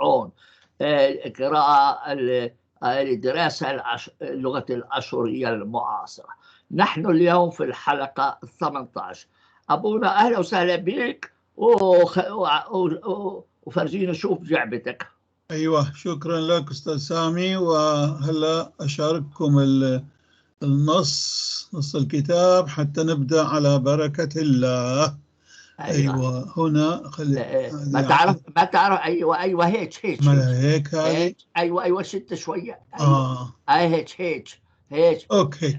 عون، قراءة لدراسة اللغة الأشورية المعاصرة. نحن اليوم في الحلقة 18. أبونا أهلا وسهلا بك، وفرجينا شوف جعبتك. أيوة، شكرا لك أستاذ سامي. وهلا أشارككم النص، نص الكتاب، حتى نبدأ على بركة الله. أيوة، هنا خلي ما تعرف ما تعرف. أيوة أيوة، هيك هيك ما هيك هذه. أيوة أيوة، شدت شوية. أيوة. هيك هيك هيك. okay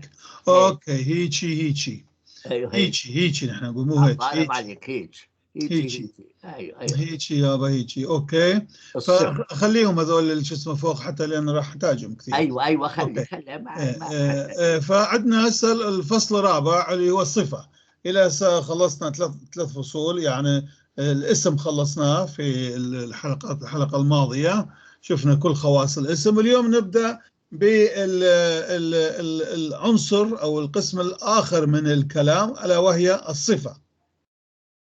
okay، هيجي هيجي. أيوة هيجي هيجي، نحن نقول مو هيك. هيك عليك، هيك هيجي. ايوه ايوه هيجي يابا هيجي. okay، فخليهم هذول شو اسمه فوق حتى لان راح احتاجهم كثير. ايوه ايوه، خلي خلي مع. فعندنا هسه الفصل الرابع اللي هو الصفة. الى هسه خلصنا ثلاث فصول، يعني الاسم خلصناه في الحلقة الماضية، شفنا كل خواص الاسم. اليوم نبدا بالعنصر او القسم الاخر من الكلام، الا وهي الصفة.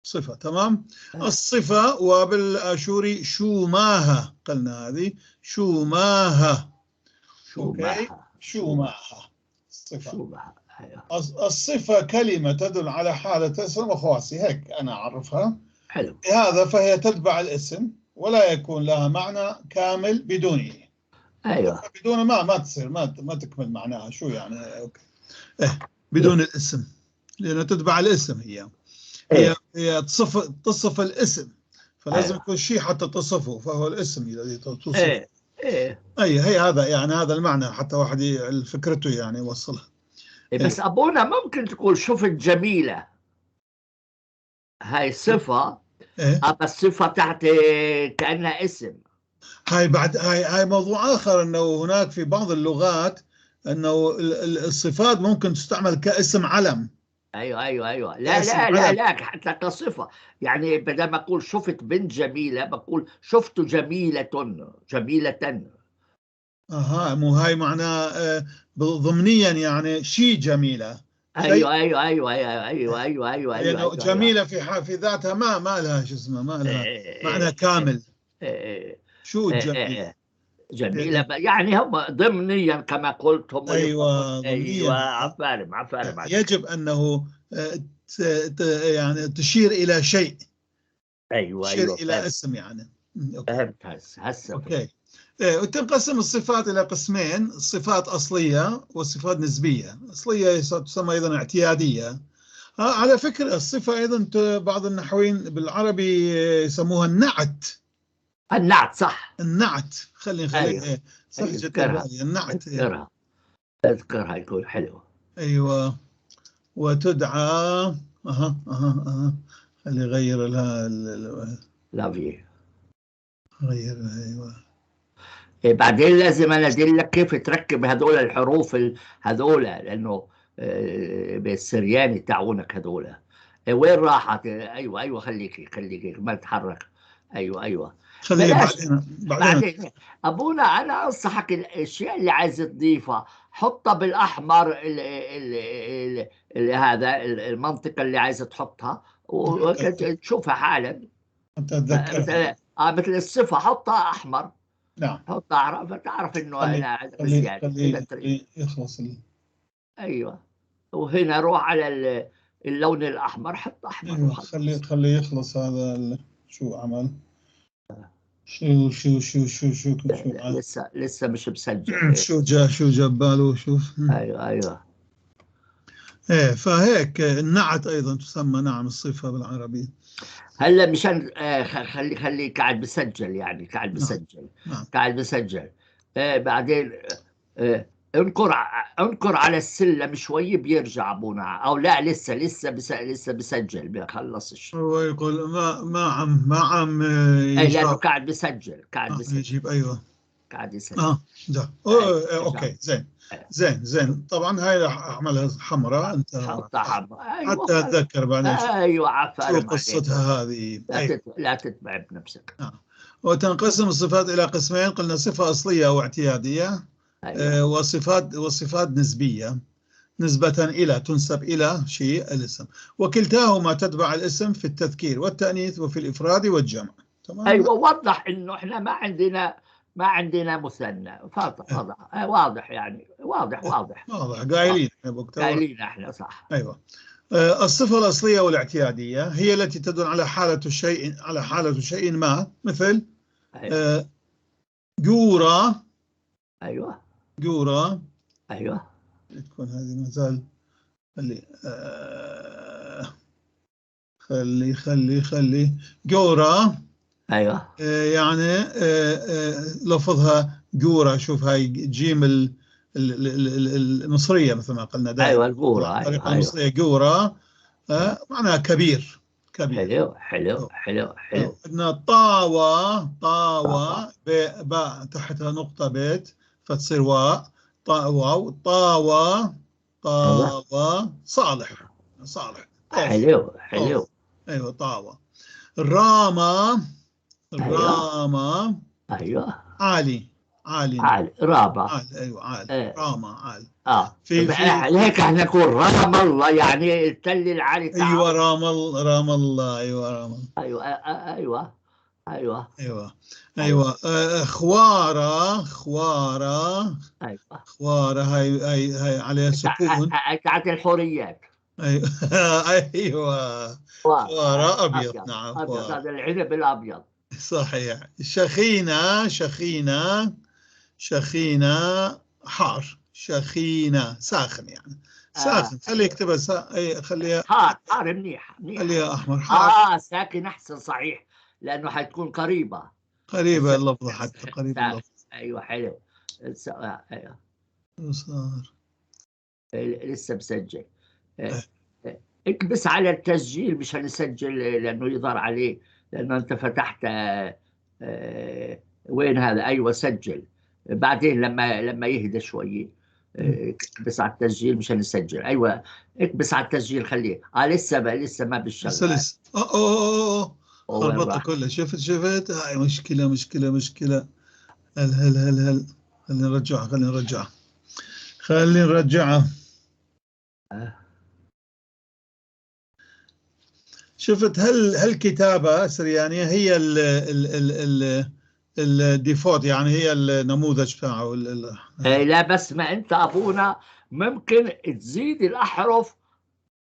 صفة، تمام. الصفة وبالآشوري شوماها، قلنا هذه شوماها. شوماها شوماها الصفة. الصفة كلمة تدل على حالة اسم وخواصه، هيك أنا أعرفها. حلو. لهذا فهي تتبع الاسم ولا يكون لها معنى كامل بدونه. أيوة، بدون ما تصير ما تكمل معناها. شو يعني؟ okay. إيه، بدون الاسم، لأنه تتبع الاسم. هي هي هي تصف الاسم، فلازم يكون شيء حتى تصفه، فهو الاسم الذي توصفه. ايه ايه، اي هي هذا يعني هذا المعنى حتى واحد فكرته يعني يوصلها. إيه. بس ابونا ممكن تقول شفت جميلة، هاي صفة. إيه؟ بس صفة تعطي كانها اسم. هاي بعد هاي موضوع اخر، انه هناك في بعض اللغات انه الصفات ممكن تستعمل كاسم علم. ايوه ايوه ايوه، لا لا لا لا، حتى كصفة، يعني بدل ما اقول شفت بنت جميلة بقول شفت جميلة جميلة. اها، مو هاي معناه ضمنيا يعني شيء جميلة. ايوه ايوه ايوه ايوه ايوه ايوه ايوه ايوه، جميلة في ذاتها ما لها شو اسمه، ما لها معنى كامل. شو الجميلة؟ جميلة يعني هم ضمنيا كما قلت هم. ايوه ايوه، عفارم عفارم. يجب انه يعني تشير الى شيء. ايوه تشير ايوه، الى اسم يعني. فهمت هسه. okay. وتنقسم الصفات الى قسمين، صفات اصلية وصفات نسبيه. اصلية تسمى ايضا اعتياديه. على فكرة الصفة ايضا بعض النحويين بالعربي يسموها النعت. النعت، صح. النعت، خلي أيوة. إيه. صح، جت بالي النعت. اذكرها اذكرها، يكون حلو. ايوه، وتدعى اها اها اها، خلي غير لها لافي غير. ايوه. إيه، بعدين لازم انا ادلك كيف تركب هذول الحروف هذول، لانه بالسرياني تاعونك هذول. وين راحت؟ ايوه ايوه، خليكي خليكي ما تتحرك. ايوه ايوه، خليها بعدين بعدين. ابونا انا انصحك الاشياء اللي عايز تضيفها حطها بالاحمر، ال ال ال ال هذا المنطقة اللي عايز تحطها وتشوفها حالا. تتذكرها. مثل الصفة حطها احمر. نعم، حطها احمر فتعرف انه انا خلي يخلص. ايوه، وهنا روح على اللون الاحمر، حط احمر. أيوة. خلي يخلص هذا. شو عمل؟ شو شو شو شو شو شو لسه مش مسجل. شو جاب باله؟ شوف. ايوه ايوه. ايه، فهيك النعت ايضا تسمى، نعم، الصفة بالعربي. هلا مشان خلي قاعد بسجل، يعني قاعد بسجل. نعم. قاعد بسجل. بعدين انقر على السلم شوي بيرجع ابونا، او لا لسه لسه لسه بسجل، بخلصش. هو يقول ما عم. اي، لانه قاعد بسجل، قاعد بسجل. يجيب، ايوه. قاعد يسجل. اه ده. okay، زين زين زين. طبعا هاي راح اعملها حمراء انت حطها حمراء، أيوة. حتى اتذكر بعدين. ايوه، عفوا. شو قصتها هذه؟ لا، أيوة. لا تتبع بنفسك. وتنقسم الصفات الى قسمين، قلنا صفة اصلية واعتياديه. أيوة. وصفات نسبية، نسبة إلى، تنسب إلى شيء الاسم، وكلتاهما تتبع الاسم في التذكير والتأنيث وفي الإفراد والجمع. تمام. ايوه، وضح انه احنا ما عندنا مثنى، فضح، واضح يعني، واضح واضح. واضح، قايلين احنا بوقتها. قايلين احنا، صح. ايوه. الصفة الأصلية والاعتيادية هي التي تدل على حالة شيء ما، مثل جورا. جورا. تكون هذه ما زال، خلي خلي خلي خلي جورا. يعني لفظها جورا، شوف هاي جيم المصرية مثل ما قلنا دائما. ايوه، الجورا، ايوه. الطريقة المصرية جورا، معناها كبير كبير. حلو حلو حلو حلو. عندنا طاوة، طاوة، باء تحتها نقطة بيت فتصير واء، طا واو، طاوة طاوة، صالح صالح، طوف. حلو حلو. ايوه، طاوة. الرامة، الرامة. عالي عالي. عالي، رابع. عال، ايوه، عال. رامة، عال. هيك احنا نقول رام الله، يعني التل العالي تاعه. ايوه، رام الله، رام الله، ايوه، رام الله. ايوه ايوه. ايوه. خوارة، خوارة. خوارة، هاي عليها سكون. بتاعت الحوريات. ايوه، خوارة، ابيض، نعم. ابيض. خوارة. هذا العنب الابيض. صحيح. شخينة، شخينة، شخينة، حار، شخينة، ساخن يعني. ساخن، خليه يكتبها أي خليها. حار حار، منيح منيح. خليها احمر، حار. اه، ساكن احسن، صحيح، لانه حتكون قريبه. قريبة اللفظة، حتى قريبة ساكن. اللفظ. ايوه، حلو. ايوه. صار. لسه مسجل. اكبس على التسجيل مشان نسجل، لانه يظهر عليه، لانه انت فتحت. وين هذا؟ ايوه، سجل. بعدين لما يهدى شوي اكبس على التسجيل مشان نسجل. ايوه، اكبس على التسجيل، خليه. لسه ما لسه. بيشتغل. لسه، أوه أوه أوه. وين خربطة راح؟ كلها. شفت شفت، هاي مشكلة مشكلة مشكلة. هل هل هل هل، خلينا نرجعها، خلينا نرجعها، خلينا نرجعها. شفت، هل هالكتابة السريانية هي ال ال ال ال ال default، يعني هي النموذج بتاعه لا، بس ما انت ابونا ممكن تزيد الاحرف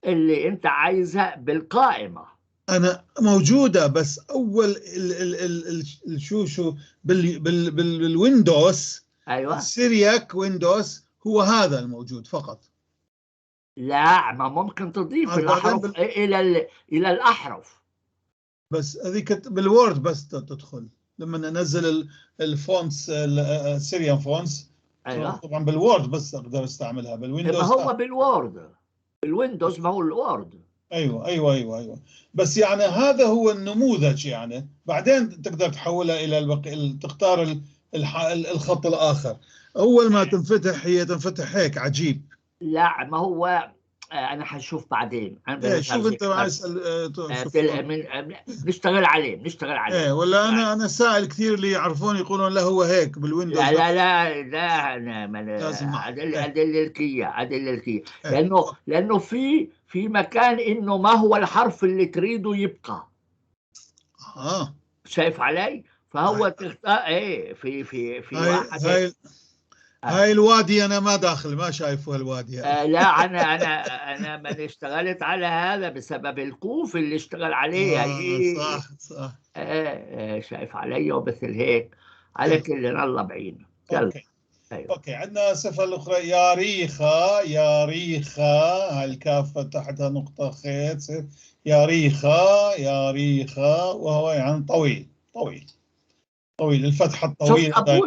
اللي انت عايزها بالقائمه. انا موجوده، بس اول ال ال ال ال شو بال بال Windows. ال Syriac Windows هو هذا الموجود فقط. لا، ما ممكن تضيف بعدين الاحرف الى الاحرف. بس هذيك بال Word بس تدخل لما ننزل ال fonts، ال Syrian fonts. طبعا بال Word بس اقدر استعملها، بال Windows ما هو لا. بال Word، بال Windows، ما هو ال Word. ايوه، بس يعني هذا هو النموذج، يعني بعدين تقدر تحولها الى البقي، تختار الخط الاخر. اول ما تنفتح هي تنفتح هيك، عجيب. لا، ما هو انا حشوف بعدين أنا ايه، شوف انت عايز شوف. نشتغل عليه، نشتغل عليه. ايه، ولا انا سائل كثير اللي يعرفون، يقولون لا، هو هيك بال Windows. لا لا لا لا، أنا ما لازم معك. أدل أدل لك إياه. لأنه في مكان إنه ما هو الحرف اللي تريده يبقى. شايف علي؟ فهو تختار ايه في هاي واحد. هاي هاي الوادي انا ما داخل، ما شايفه الوادي هاي. لا، انا من اشتغلت على هذا بسبب الكوف اللي اشتغل عليه. هي صح. شايف علي؟ ومثل هيك، على كل الله بعين، يلا. ايوه. okay، عندنا الصفة الاخرى، ياريخة، ياريخة، هاي الكافة تحتها نقطة خيط، ياريخة، ياريخة، وهو يعني طويل طويل طويل، الفتحة شفت الطويلة دائما.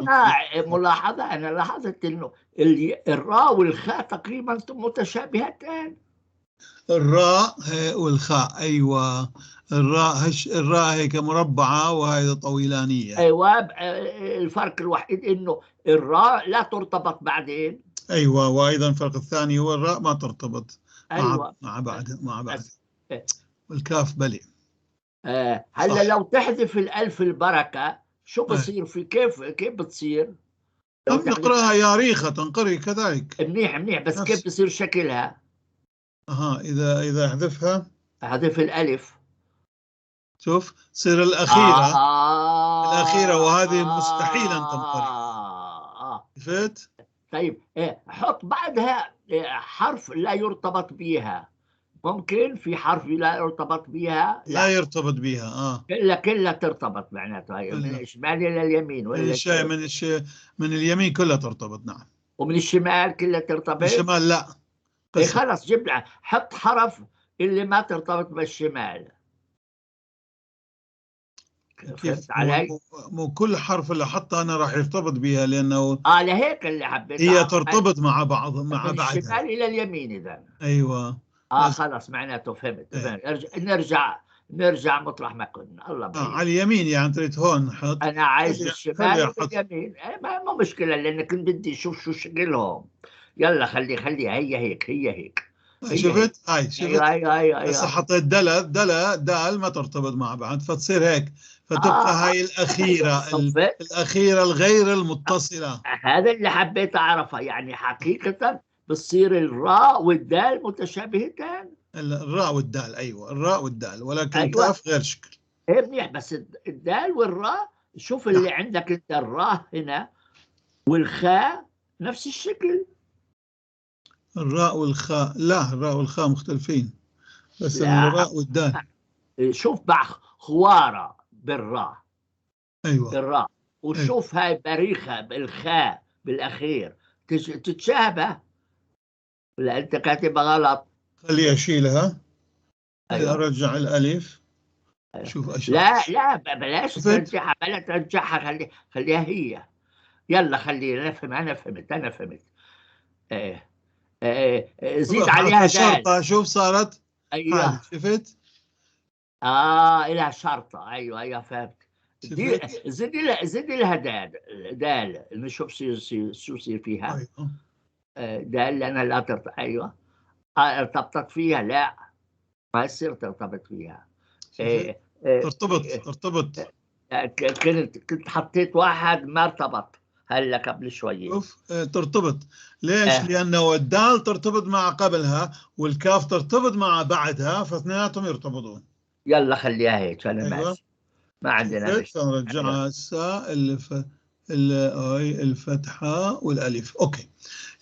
ابونا، ملاحظه، انا لاحظت انه الراء والخاء تقريبا متشابهتان. الراء والخاء، ايوه، الراء هش، الراء هيك مربعة وهي طويلانية. ايوه، الفرق الوحيد انه الراء لا ترتبط بعدين. ايوه، وايضا الفرق الثاني هو الراء ما ترتبط مع مع بعد. بس والكاف بلي. هلا لو تحذف الالف البركه شو بصير في كيف بتصير؟ لو هم تحذف نقراها ياريخة، تنقري كذلك. منيح منيح، بس نفس. كيف بصير شكلها؟ اها، اذا احذفها. حذف الالف. شوف، تصير الاخيرة. الأخيرة، وهذه مستحيل أن تنقرأ. آه. شفت؟ طيب حط بعدها حرف لا يرتبط بها. ممكن في حرف لا يرتبط بها؟ لا يرتبط بها. كلها ترتبط، معناته هي من كلها. الشمال إلى اليمين ولا من اليمين كلها ترتبط. نعم. ومن الشمال كلها ترتبط؟ من الشمال لا. إيه قسم. خلص، جيب لها، حط حرف اللي ما ترتبط بالشمال. كيف؟ فهمت علي؟ مو كل حرف اللي حطه أنا راح يرتبط بها، لأنه لهيك اللي حبيت هي أعرف. ترتبط مع بعض، مع من بعدها. الشمال إلى اليمين إذا. أيوة. بس. خلص معناته فهمت. إيه. فهمت. نرجع مطرح ما كنا. الله بعيد. على اليمين يعني تريد هون نحط. أنا عايز بالشمال خلي أحط. وباليمين. مو مشكلة، لأن كنت بدي أشوف شو شكلهم. يلا خليها هي هيك، هي هيك. هي شفت؟ هاي شفت؟ أيوة، أيوة، أيوة، بس أيوة. حطيت دل، دل، دال ما ترتبط مع بعض، فتصير هيك، فتبقى هاي الأخيرة، الأخيرة الغير المتصلة. هذا اللي حبيت أعرفه، يعني حقيقة بتصير الراء والدال متشابهتان. الراء والدال، أيوة، الراء والدال، ولكن أيوة. الكاف غير شكل. إيه منيح، بس الدال والراء، شوف اللي عندك أنت، الراء هنا والخاء نفس الشكل. الراء والخاء، لا، الراء والخاء مختلفين، بس لا. الراء والدال. شوف مع خوارة بالراء. أيوة. بالراء. وشوف هاي بريخة بالخاء بالأخير، تتشابه. ولا أنت كاتبها غلط؟ خلي أشيلها. خلي أيوة. أرجع الألف. أيوة. شوف أشيل. لا، لا، بلاش شفت؟ ترجعها، بلا ترجعها، خليها هي. يلا خلينا نفهم. أنا فهمت، أنا فهمت. إيه. إيه، إيه، زيد شوف، عليها حط دال. شرطة، شوف صارت. أيوة. هاي، شفت؟ إلها شرطة. أيوة، أيوة، فهمت. شفت؟ زيد لها دال، دال، نشوف شو يصير فيها. أيوة. دال لأنها لا ترتبط. أيوة. ارتبطت فيها؟ لا، ما يصير ترتبط فيها. شفت؟ ترتبط. كنت حطيت واحد ما ارتبط هلا قبل شوية. شوف، ترتبط. ليش؟ لأنه الدال ترتبط مع قبلها والكاف ترتبط مع بعدها، فاثنيناتهم يرتبطون. يلا خليها هيك، أنا أيوة. ماشي. ما عندنا شفت؟ مشكلة. نرجعها هسه هاي الفتحة والألف. أوكي.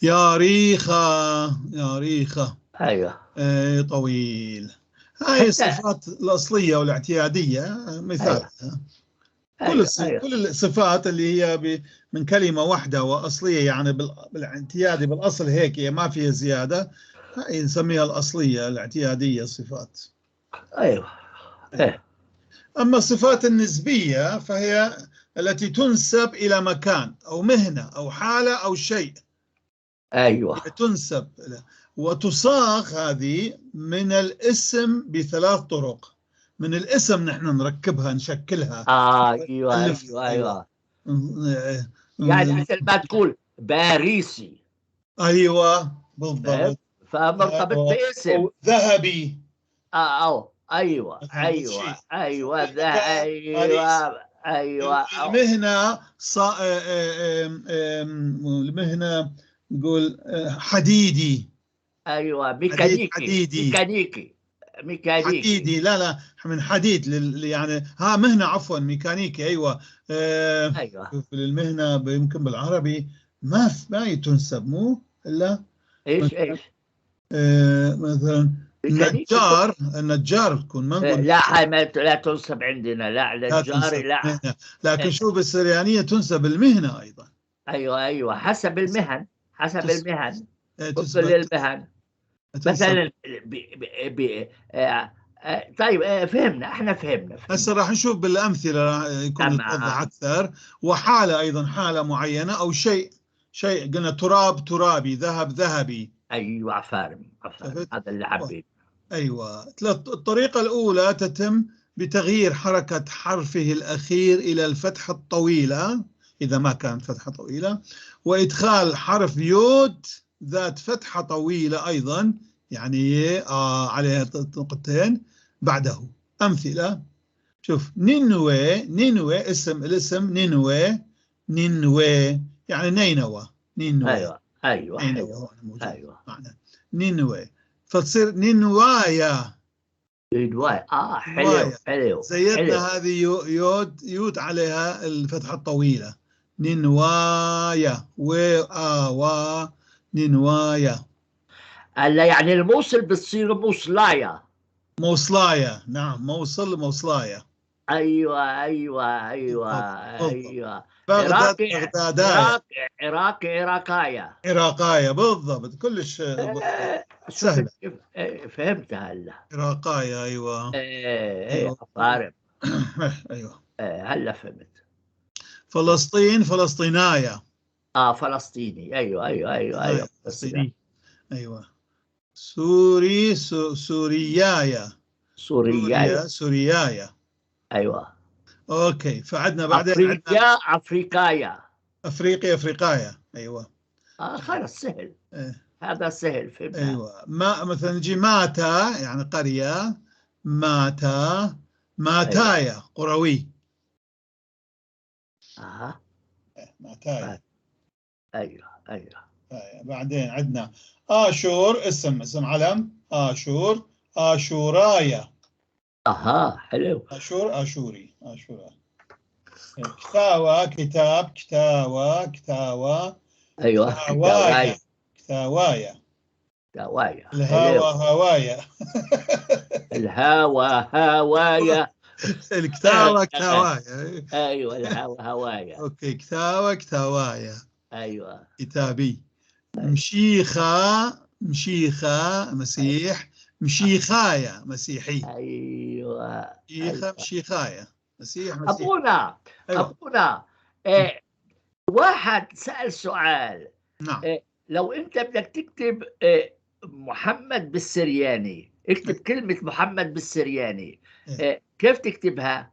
يا ريخة، يا ريخة. أيوة. طويل. هاي حتى الصفات الأصلية والاعتيادية، مثال. أيوة. أيوة، أيوة. كل الصفات اللي هي من كلمة واحدة وأصلية، يعني بالاعتيادي بالأصل هيك، هي ما فيها زيادة، هاي نسميها الأصلية الاعتيادية الصفات. أيوة. إيه. أما الصفات النسبية فهي التي تنسب إلى مكان أو مهنة أو حالة أو شيء. أيوة. هي تنسب إلى، وتصاغ هذه من الاسم بثلاث طرق. من الاسم نحن نركبها، نشكلها. أيوة، نألف. أيوة، أيوة. يعني مثل ما تقول باريسي. أيوة، بالضبط. فمرتبط باسم. أو ذهبي. أو، أيوة، مثلاً أيوة، شيء. أيوة، مثلاً ذا، أيوة، باريس. أيوة، أو. المهنة صا-، المهنة نقول حديدي. أيوة، حديد، ميكانيكي، حديدي. ميكانيكي، ميكانيكي. حديدي، لا، لا، من حديد يعني ها مهنة، عفوا، ميكانيكي، أيوة. أيوة. شوف المهنة يمكن بالعربي ما تنسب، مو إلا إيش، مثلاً، إيش؟ مثلاً ميكانيكي. النجار، النجار بتكون، ما نقول لا، هاي ما لا تنسب عندنا، لا، لا النجار، تنسب لا. مهنة. لكن إيه. شوف بالسريانية تنسب المهنة أيضا. أيوة، أيوة، حسب المهن، حسب المهن. تسبب. كل المهن. تنسب. مثلاً طيب، فهمنا، احنا فهمنا. هسه راح نشوف بالأمثلة، راح يكون يتوضح أكثر. وحالة أيضا، حالة معينة أو شيء قلنا تراب ترابي، ذهب ذهبي. أيوة، عفارم، عفارم. شفت؟ هذا اللي حبيت. أيوة. الطريقة الأولى تتم بتغيير حركة حرفه الأخير إلى الفتحة الطويلة إذا ما كانت فتحة طويلة، وإدخال حرف يود ذات فتحة طويلة أيضا، عليها نقطتين بعده. أمثلة، شوف نينوي، نينوي اسم، الاسم نينوي، نينوي يعني نينوى، نينوي. أيوة، أيوة، نينوى أيوة. هون موجود. أيوة. معنى نينوي، فتصير نينوايا. نينوايا. حلو. نينوايا. حلو. زيدنا حلو. هذه يود يود عليها الفتحة الطويلة. نينوايا، و آ وا، نينوايا. هلا يعني الموصل بتصير موصلايا. موصلايا، نعم، موصل موصلايا. ايوه ايوه ايوه. بالضبط. ايوه. بغداد عراقي. بغدادايا. عراقي عراقي عراقايا. عراقايا، بالضبط، كلش شفت سهلة. كيف؟ فهمت هلا. عراقايا، ايوه. ايه. ايوه. عفارم. ايوه. هلا فهمت. فلسطين فلسطينايا. فلسطيني، ايوه ايوه ايوه ايوه، فلسطيني. فلسطيني، ايوه. سوري سوريايا. سوريا. سوريا سوريايا. ايوه. okay، فعدنا بعدين عندنا افريقيا افريقايا. افريقيا افريقايا، ايوه. خلص سهل. إيه. هذا سهل، فهمنا. ايوه، ما مثلا نجي ماتا، يعني قرية، ماتا ماتايا قروي. ماتايا. ايوه ايوه. طيب، بعدين عندنا آشور، اسم علم، آشور آشورايا. اها حلو. آشور آشوري آشورا. كتاوى كتاب، كتاوى كتاوى. ايوه. كتاوايا. كتاوايا. كتاوايا. كتاوايا. الهوى حلو. هوايا. الهوى هوايا. الكتاوى كتاوايا. ايوه، الهوى هوايا. okay، كتاوى كتاوايا. ايوه. كتابي. مشيخة مشيخة مسيح، مشيخايا مسيحي. ايوه. مشيخة أيوة. مشيخايا مسيح مسيح. ابونا. أيوة. ابونا، واحد سأل سؤال. نعم. لو انت بدك تكتب محمد بالسرياني، اكتب كلمة محمد بالسرياني، كيف تكتبها؟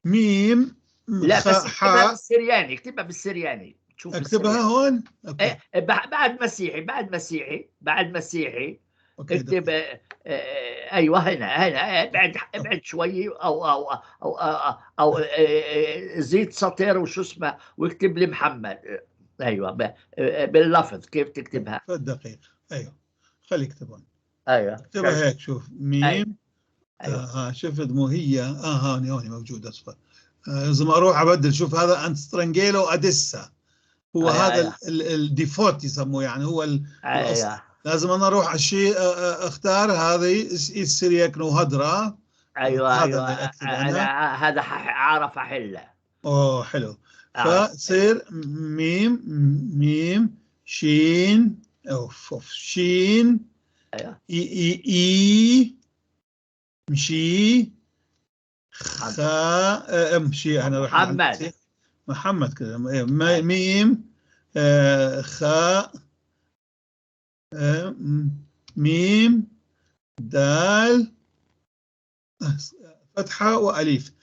ميم لا، خ بس اكتبها حاء. بالسرياني، اكتبها بالسرياني، شوف اكتبها بالسرياني. هون؟ okay. بعد مسيحي، بعد مسيحي، بعد مسيحي. okay، اكتب، دقيقة. ايوه، هنا هنا، ابعد ابعد شوي او زيد سطر وشو اسمه، واكتب لي محمد. ايوه، باللفظ كيف تكتبها؟ دقيقة، ايوه، خلي يكتبون. ايوه. اكتبها هيك، شوف ميم. أيوة. شفت مو هي، هوني هوني موجودة، اصبر. لازم اروح ابدل. شوف هذا انسترانجيلو اديسا، هو أيوة، هذا أيوة. ال default يسموه، يعني هو الأصل. ايوه. لازم انا اروح على الشيء، اختار هذه السيرياك هدرة. ايوه. هذا ايوه. اللي اكتب انا. انا هذا عارف احله. اوه حلو. أعرف. فتصير ميم ميم شين، اوف اوف، شين. ايوه. اي اي اي مشي خا امشي، انا راح محمد. محمد كذا. ميم، خاء، ميم دال، فتحة وأليف.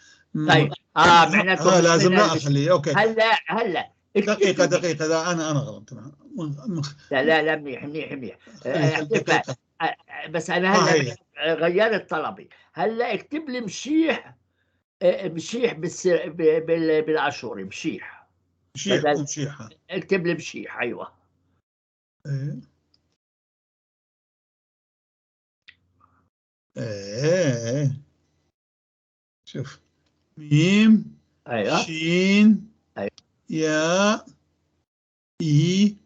طيب، معناته لازم من لا اخليه. okay. هلا هلا اكتب دقيقة لي. دقيقة، لا انا غلطت. لا لا لا، منيح منيح منيح. خلي اكتبها. دقيقة. بس انا هلا هي. غيرت طلبي. هلا اكتب لي مشيح، مشيح بالاشوري مشيح. مشيح. بدل- مشيحة. اكتب لي مشيح، ايوه. ايه ايه، شوف ميم ايوه. شين أيوة. يا اي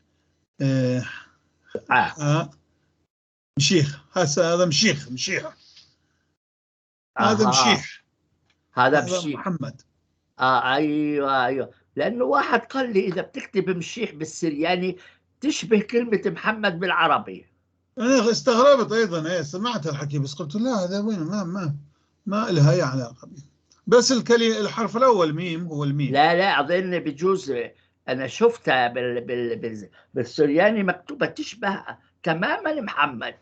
مشيخ. هسه هذا مشيخ، مشيح هذا. مشيح. هذا هذا مشيح. محمد. ايوه ايوه، لانه واحد قال لي اذا بتكتب مشيح بالسرياني تشبه كلمة محمد بالعربي. انا استغربت ايضا، ايه، سمعت الحكي بس قلت لا، هذا وين، ما لها اي علاقة به. بس الكلمة الحرف الاول ميم، هو الميم. لا لا، اظن بجوز انا شفتها بالسرياني مكتوبة تشبه تماما محمد.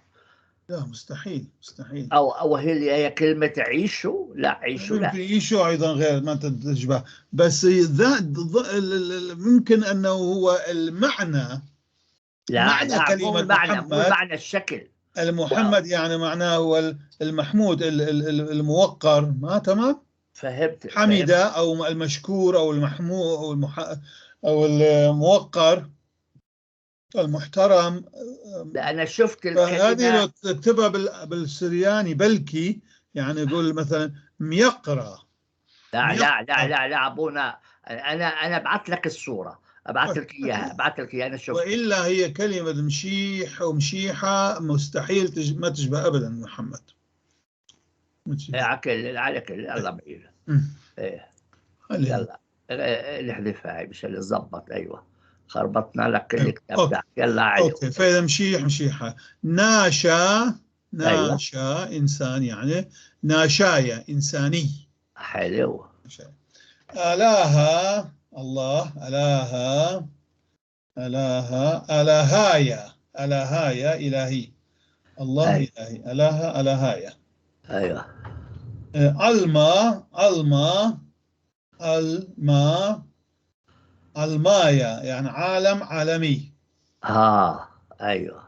لا، مستحيل مستحيل. او هي كلمة عيشوا، لا عيشوا لا. يمكن يشو ايضا غير ما تشبه، بس ذا ممكن انه هو المعنى. لا. معنى لا، مو كلمة المعنى، مو محمد. المعنى، الشكل. المحمد يعني معناه هو المحمود، الموقر، ما تمام؟ فهمت. حميدة او المشكور او المحمود او الموقر. المحترم. لأنا شفت فهذه الكلمة. لو تكتبها بالسرياني بلكي يعني يقول مثلا ميقرأ. لا لا لا لا لا أبونا، أنا أبعث لك الصورة، أبعث لك إياها، أبعث لك إياها، أنا شفت. وإلا هي كلمة مشيح ومشيحة مستحيل ما تشبه أبدا محمد. إيه، على كل، على كل، الله بعيد. إيه. خلينا. يلا، إيه، نحذفها هاي مشان نظبط. أيوه، خربطنا لك أيوة. الكتاب تاعك. يلا علي. okay، فإذا مشيح مشيحة. ناشا، أيوة. ناشا إنسان، يعني ناشايا إنساني. حلو. ناشايا. آلاها الله، آلاها، آلاها، آلاهايا، آلاهايا إلهي، الله. أيوة. إلهي، آلاها، آلاهايا. أيوة. ألما، ألما، ألما، ألمايا، يعني عالم، عالمي. أيوة.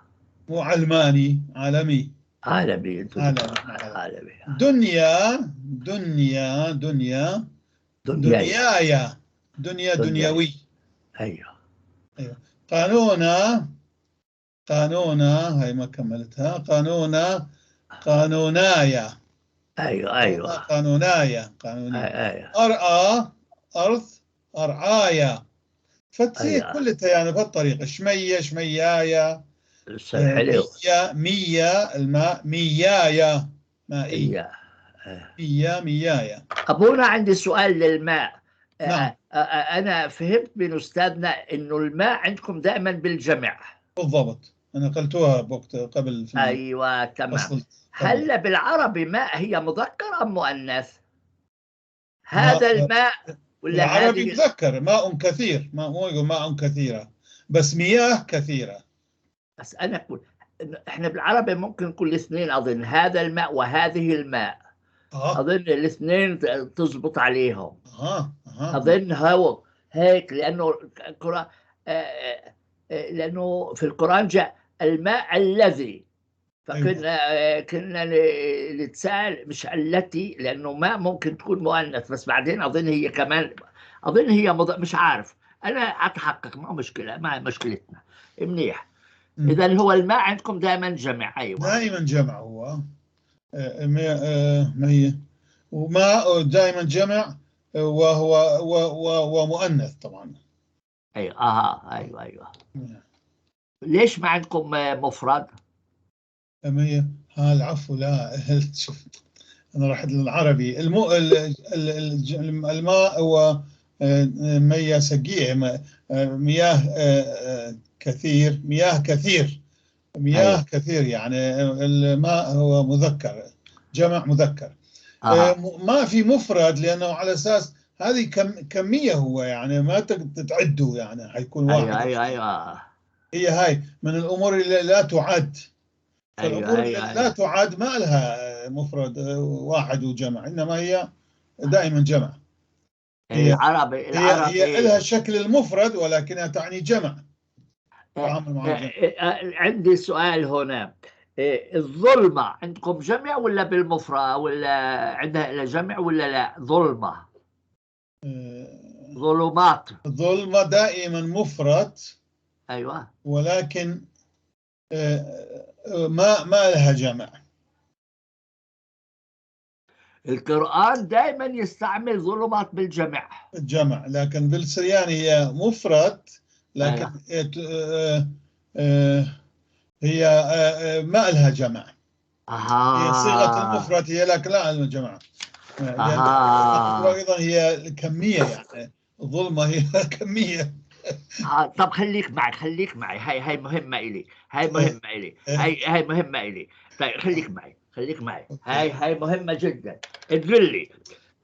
مو علماني، عالمي. عالمي، أنتوا عالمي. عالمي. دنيا، دنيا، دنيا، دنيا. دنيايا، دنيا، دنيا. دنيوي. أيوة. أيوة. قانونا، قانونا، هاي ما كملتها. قانونا، قانونايا. أيوة، أيوة. قانونايا، قانونية. أيوة. أرأى، أرض، أرعايا. فتصير أيوة. كلها يعني بهالطريقة. شمية، شميايا. حلو. مية، مية، الماء، ميايا، مائي. إيه. مية، ميايا. أبونا عندي سؤال للماء. نعم. أنا فهمت من أستاذنا إنه الماء عندكم دائما بالجمع. بالضبط، أنا قلتوها بوقت قبل في أيوة، تمام. فصل. هل بالعربي ماء هي مذكر أم مؤنث؟ هذا الماء ولا بالعربي هذه؟ مذكر، ماء كثير، ماء، مو يقول ماء كثيرة، بس مياه كثيرة. بس أنا أقول إحنا بالعربي ممكن نقول الاثنين، أظن هذا الماء وهذه الماء. أظن الاثنين تزبط عليهم. أظن هو هيك، لأنه القرآن، لأنه في القرآن جاء الماء الذي، فكنا كنا نتساءل مش التي، لأنه ما ممكن تكون مؤنث، بس بعدين أظن هي كمان، أظن هي مش عارف، أنا أتحقق، ما مشكلة، ما مشكلتنا. منيح. إذا هو الماء عندكم دائما جمع. أيوة. دائما جمع هو. ما هي وماء دائما جمع، وهو ومؤنث طبعا. أيوة. أيوة، أيوة. ليش ما عندكم مفرد؟ ما هي؟ العفو، لا. شوف، أنا راح للعربي. الماء هو، مياه سقيع، مياه، كثير، مياه كثير، مياه كثير، يعني الماء هو مذكر، جمع مذكر. ما في مفرد، لأنه على أساس هذه كمية هو، يعني ما تعده، يعني حيكون واحد. أيوة، أيوة. هي هاي من الأمور اللي لا تعد. الأمور اللي لا تعد ما لها مفرد، واحد وجمع، إنما هي دائما جمع. العربي هي لها شكل المفرد ولكنها تعني جمع. تعامل مع الجمع. عندي سؤال هنا. الظلمة عندكم جمع ولا بالمفرد، ولا عندها إلى جمع ولا لا؟ ظلمة. ظلمات. الظلمة دائما مفرد. ولكن، ما لها جمع. القرآن دائما يستعمل ظلمات بالجمع. الجمع، لكن بالسرياني هي مفرد، لكن هي، ما لها جمع. هي صيغة المفرد هي، لكن لا لها جمع. لأن أيضا هي الكمية، يعني الظلمة هي كمية. طب خليك معي، خليك معي، هاي مهمة إلي، هاي مهمة إلي، هاي مهمة إلي. طيب خليك معي، خليك معي. هاي مهمة جدا. تقول لي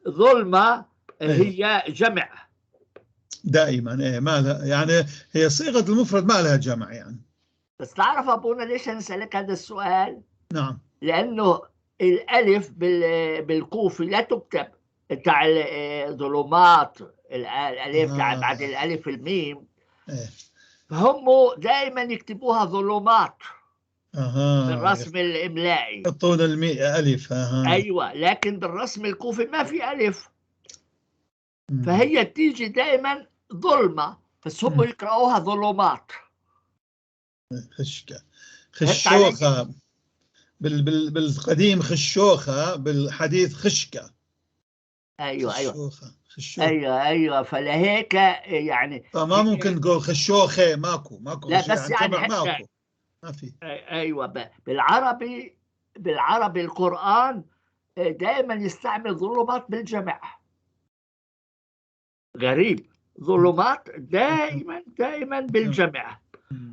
ظلمة هي جمع دائما. إيه، ما لها، يعني هي صيغة المفرد ما لها جمع يعني. بس تعرف أبونا ليش أنا سألك هذا السؤال؟ نعم. لأنه الألف بالكوفي لا تكتب تاع ظلمات، الألف تاع بعد الألف الميم. فهم دائما يكتبوها ظلمات. بالرسم الإملائي. يحطون ألف. أيوة، لكن بالرسم الكوفي ما في ألف. فهي تيجي دائما ظلمة، بس هم يقرأوها ظلمات. خشكة. فهمت علي؟ خشوخة بالقديم خشوخة، بالحديث خشكة. ايوه ايوه. خشوخة خشوخة. ايوه ايوه، فلهيك يعني فما ممكن تقول خشوخة، ماكو لا خشوخة، بس يعني يعني جمع حتى ماكو، ما في. ايوه، بالعربي القرآن دائما يستعمل ظلمات بالجمع، غريب، ظلمات دائما دائما بالجمع،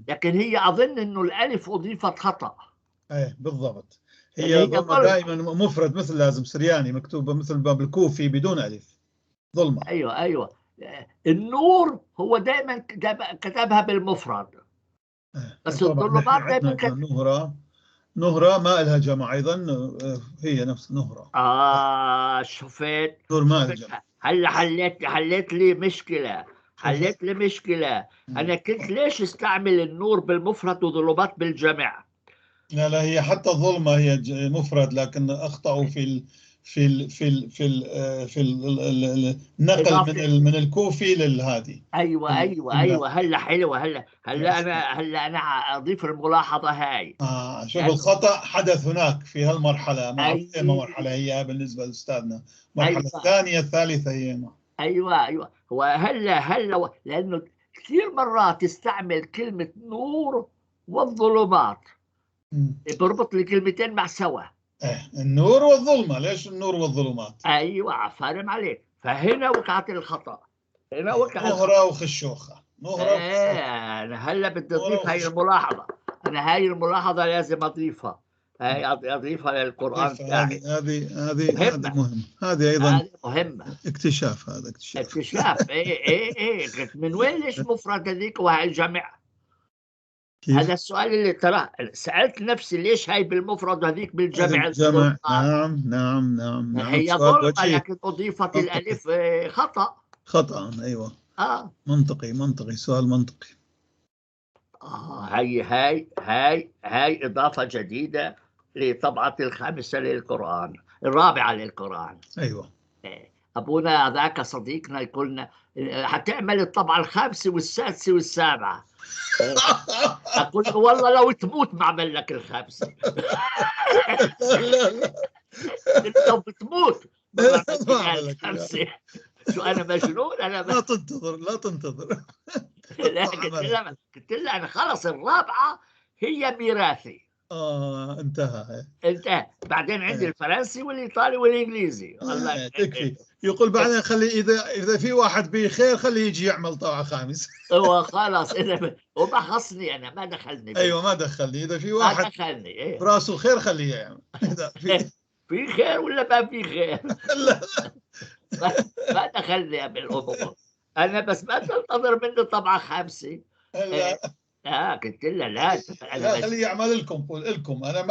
لكن هي اظن انه الالف اضيفت خطأ. ايه بالضبط، لأن هي هي ظلمة ظلمة. دائما مفرد، مثل لازم سرياني مكتوبة مثل باب الكوفي بدون ألف، ظلمة. ايوه ايوه، النور هو دائما كتبها بالمفرد، بس طبعا الظلمات نحن دائما عندنا كتب. نهرة، نهرة ما لها جمع أيضا، هي نفس نهرة. شفت؟ نور ما لها شفت؟ جمع. هلا حليت لي مشكلة، حليت لي مشكلة. أنا كنت ليش استعمل النور بالمفرد وظلمات بالجمع؟ لا لا، هي حتى الظلمة هي مفرد، لكن أخطأوا في ال في ال في ال في ال في ال ال النقل من إضافة. من الكوفي للهادي. ايوه ايوه ايوه، هلا حلوه، هلا هلا انا اضيف الملاحظه هاي. شوف لأنه الخطأ حدث هناك في هالمرحلة، ما أعرف أي أيوة. مرحلة هي بالنسبة لأستاذنا، المرحلة أيوة. الثانية الثالثة هي. ايوه ايوه، هو هلا هلا لانه كثير مرات تستعمل كلمه نور والظلمات، بربط الكلمتين مع سوا. النور والظلمة، ليش النور والظلمات؟ ايوه فاهم عليك، فهنا وقعت الخطأ، هنا وقع الخطأ. نهرة وخشوخة، نهرة وخشوخة. ايه انا هلا بدي نهرة اضيف هاي وخشوخة. الملاحظة، انا هاي الملاحظة لازم اضيفها، هاي اضيفها للقرآن أضيفها. تاعي. هذه مهمة. مهمة، هذه أيضا هذه مهمة. اكتشاف، هذا اكتشاف. اكتشاف. ايه ايه ايه، قلت من وين ليش مفرد هذيك وهاي الجمع؟ كيف؟ هذا السؤال اللي ترى سألت نفسي، ليش هاي بالمفرد وهذيك بالجمع؟ الجمع. نعم نعم نعم نعم. هي سؤال ظلمة وجيه. لكن أضيفت منطقي. الألف خطأ. خطأ، أيوة. منطقي، منطقي، سؤال منطقي. هاي هاي هاي هاي إضافة جديدة لطبعة الخامسة للقرآن، الرابعة للقرآن. أيوة. أبونا ذاك صديقنا يقولنا حتعمل الطبعة الخامسة والسادسة والسابعة. أقول له والله لو تموت ما أعمل لك الخامسة. لا لا لا. لو بتموت ما بعمل لك ما أعمل لك الخامسة. شو أنا مجنون؟ أنا لا تنتظر، لا تنتظر. لا، قلت له أنا خلص الرابعة هي ميراثي. انتهى. انتهى. بعدين عندي الفرنسي والإيطالي والإنجليزي. والله تكفي. يقول بعدين خلي إذا في واحد بخير خليه يجي يعمل طبعة خامس. هو خلاص، إذا وما خصني أنا، ما دخلني. أيوة، ما دخلني. إذا في ما واحد دخلني، إيه. براسه خير خليه يعمل. إذا في في خير ولا ما في خير؟ لا. ما دخلني بالأمور. أنا بس ما تنتظر مني طبعة خامسة. لا. قلت له لا، أنا لا، بس خليه يعمل لكم، قول لكم. أنا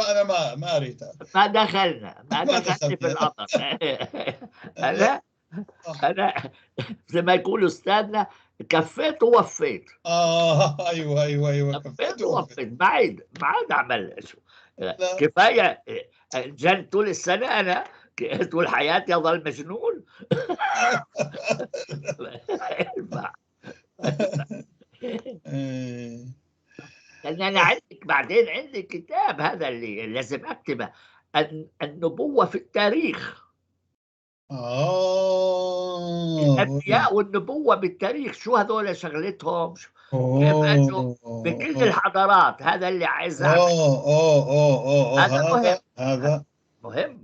ما أريد. ما دخلنا، ما ما دخلني في دخلنا. الأمر. أنا زي ما يقول أستاذنا كفيت ووفيت. أيوة، أيوة، أيوة، كفيت كفيت ووفيت. ووفيت. ما عاد أعمل شو. لا. كفاية جن طول السنة، أنا طول حياتي أظل مجنون. لأن أنا عندك بعدين عندي كتاب هذا اللي لازم أكتبه، النبوة في التاريخ. الأنبياء والنبوة بالتاريخ، شو هذول شغلتهم؟ كيف أجوا بكل الحضارات؟ هذا اللي عايز أعمل. هذا مهم. مهم.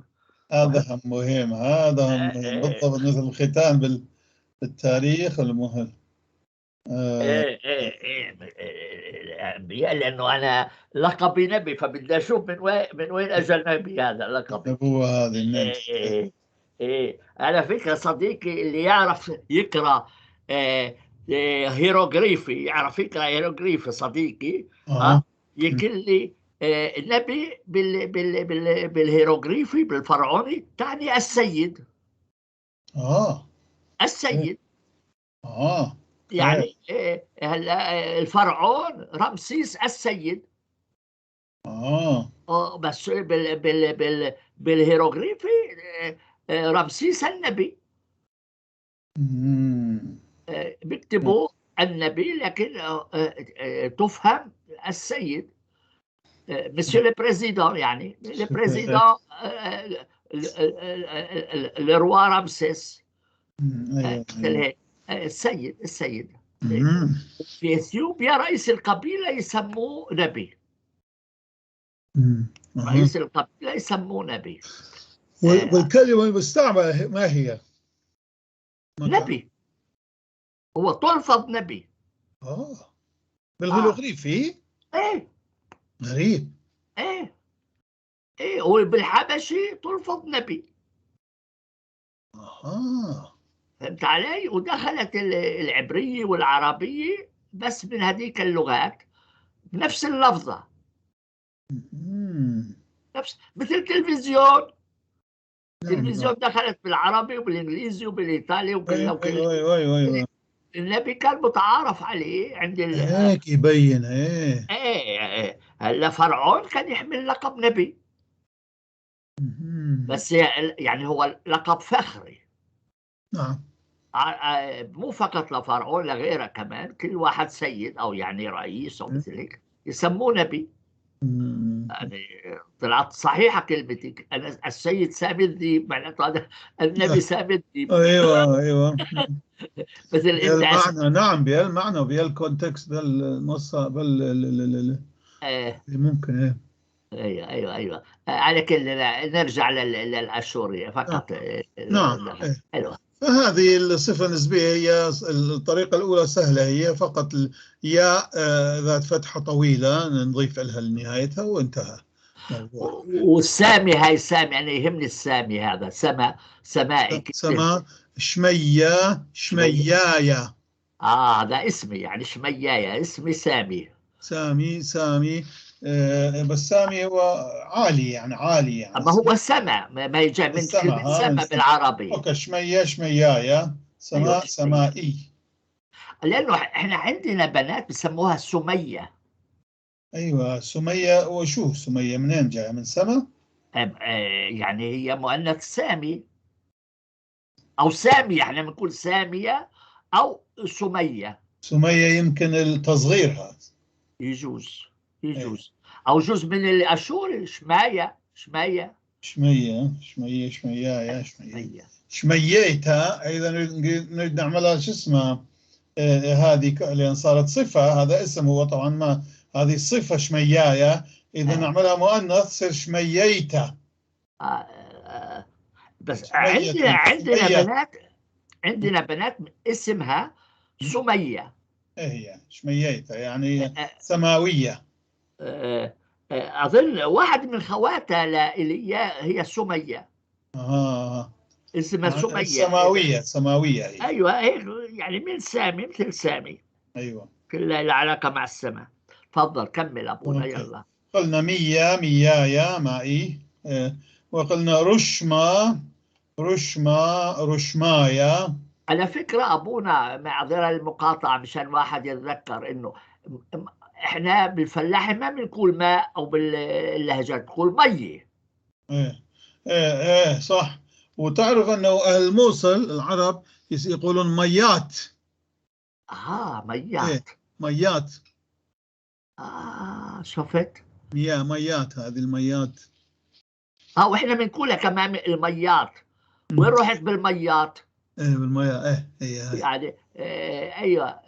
هذا هم مهم، هذا هم مهم. بالضبط، مثل الختان بالتاريخ المهم. الأنبياء، لأنه أنا لقبي نبي، فبدي أشوف من وين أجى النبي هذا لقبي. النبوة هذه النبي. على فكرة صديقي اللي يعرف يقرأ، هيروغريفي، يعرف يقرأ هيروغريفي صديقي، يقول لي، النبي بالهيروغريفي بالفرعوني تعني السيد. السيد. هلا الفرعون رمسيس السيد. بس بالهيروغريفي، رمسيس النبي. بيكتبوا النبي، لكن تفهم السيد، monsieur le président، يعني le président، le roi رمسيس. مثل هيك السيد السيد. في اثيوبيا رئيس القبيلة يسموه نبي. رئيس القبيلة يسموه نبي. والكلمة المستعملة ما هي؟ نبي، هو تلفظ نبي. بالهيروغليفي؟ ايه. غريب. ايه ايه، وبالحبشي تلفظ نبي. فهمت علي؟ ودخلت العبرية والعربية بس من هذيك اللغات بنفس اللفظة. نفس مثل تلفزيون. التلفزيون دخلت بالعربي وبالانجليزي وبالايطالي وكل وكل. أيوة. النبي كان متعارف عليه عند هيك يبين. ايه ايه. هلا فرعون كان يحمل لقب نبي. بس يعني هو لقب فخري. نعم. مو فقط لفرعون، لغيره كمان، كل واحد سيد او يعني رئيس او مثل هيك يسموه نبي. يعني طلعت صحيحه كلمتك، انا السيد سامي الذيب، معناته هذا النبي سامي الذيب. ايوه مثل انت بالمعنى. نعم، بهالمعنى وبهال context، بالنص، بال ممكن. ايه ايوه. على كل نرجع للاشوريه فقط. نعم. حلو. فهذه الصفة النسبية هي الطريقة الأولى سهلة، هي فقط ياء ذات فتحة طويلة نضيف لها لنهايتها وانتهى. والسامي، هاي سامي، أنا يهمني السامي هذا، سما، سمائي. سما، شمية، شميايا. هذا اسمي يعني، شميايا اسمي سامي. سامي سامي. بس سامي هو عالي، يعني عالي يعني. ما هو سما، ما يجي من كلمة سما بالعربي. okay، شمية، شميايا، سماء. أيوة. سمائي. لأنه احنا عندنا بنات بسموها سمية. ايوه، سمية. وشو سمية منين جاية؟ من سما؟ يعني هي مؤنث سامي أو سامية، احنا بنقول سامية أو سمية. سمية يمكن التصغير هذا. يجوز يجوز. أو جزء من الأشوري، شماية شماية. شمية شمية شميايا شمية شمييتها. إذا نريد نعملها شو اسمها هذه، لأن صارت صفة، هذا اسم هو طبعا، ما هذه صفة شميايا، إذا نعملها مؤنث تصير شمييتا. بس عندنا بنات، عندنا بنات اسمها سمية. إيه هي شمييتا يعني سماوية. أظن واحد من خواتها لإيليا هي سمية. اسمها سمية. سماوية سماوية هي. أيوة يعني من سامي، مثل سامي. أيوة. كلها العلاقة مع السماء. تفضل كمل أبونا. يلا. قلنا مية، ميايا، مائي. وقلنا رشمة، رشمة، رشمايا. على فكرة أبونا، معذرة المقاطعة مشان واحد يتذكر إنه إحنا بالفلاحة ما بنقول ماء، أو باللهجات بنقول مية. إيه إيه إيه صح. وتعرف أنه أهل الموصل العرب يقولون ميات. ميات. إيه ميات. شفت؟ يا ميات، هذه الميات. وإحنا بنقولها كمان الميات. وين رحت بالميات؟ ايه بالميات. ايه هي يعني ايوه.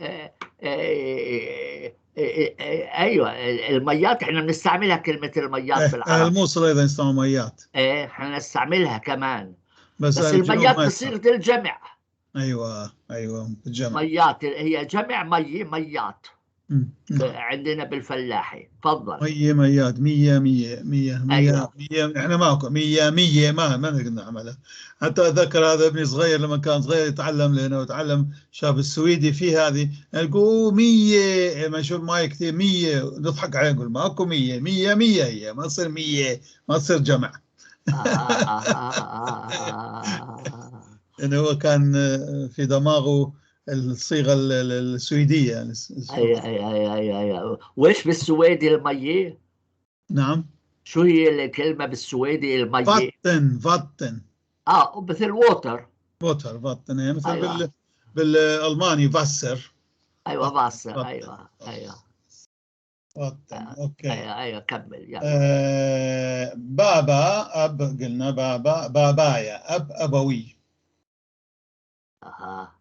ايوه الميات احنا بنستعملها، كلمة الميات بالعربي. الموصل ايضا يستعملوا ميات. ايه احنا نستعملها كمان، بس الميات بصيغة الجمع. ايوه ايوه بالجمع. ميات هي جمع مي، ميات. عندنا بالفلاحي. تفضل. مية ميات، مية مية مية مية. أيوة. مية احنا ماكو مية مية، ما نقدر نعملها. حتى اتذكر هذا ابني صغير لما كان صغير يتعلم، لانه يتعلم شاف السويدي في هذه يقول مية، ما نشوف ماي كثير مية، نضحك عليه نقول ماكو مية مية مية، هي ما تصير مية، ما تصير جمع. لانه هو كان في دماغه الصيغة السويدية يعني. اي اي اي اي اي. وإيش بالسويدي المية؟ نعم. شو هي الكلمة بالسويدي المية؟ vatten vatten. مثل water. water vatten، يعني مثل. أيوة. بالالماني Wasser. ايوه Wasser. ايوه ايوه. وطن، okay. ايوه ايوه، كمل يلا. بابا أب، قلنا بابا، بابايا أب، أبوي. اها،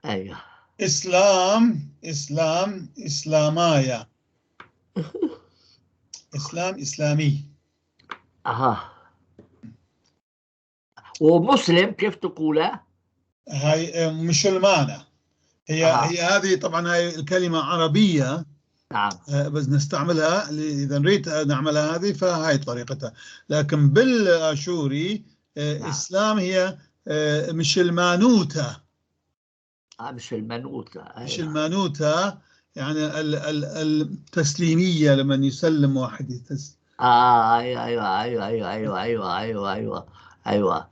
ايوه. إسلام، إسلام، إسلامايا، إسلام، إسلامي. اها، ومسلم كيف تقوله؟ هاي مشلمانة هي. هي هذه طبعا هاي الكلمة عربية. بس نستعملها إذا نريد نعملها هذه فهاي طريقتها، لكن بالآشوري إسلام هي مشلمانوتا. مش المنوتة. مش المانوتا، يعني التسليمية، لمن يسلم واحد ايوه ايوه ايوه ايوه ايوه ايوه ايوه ايوه ايوه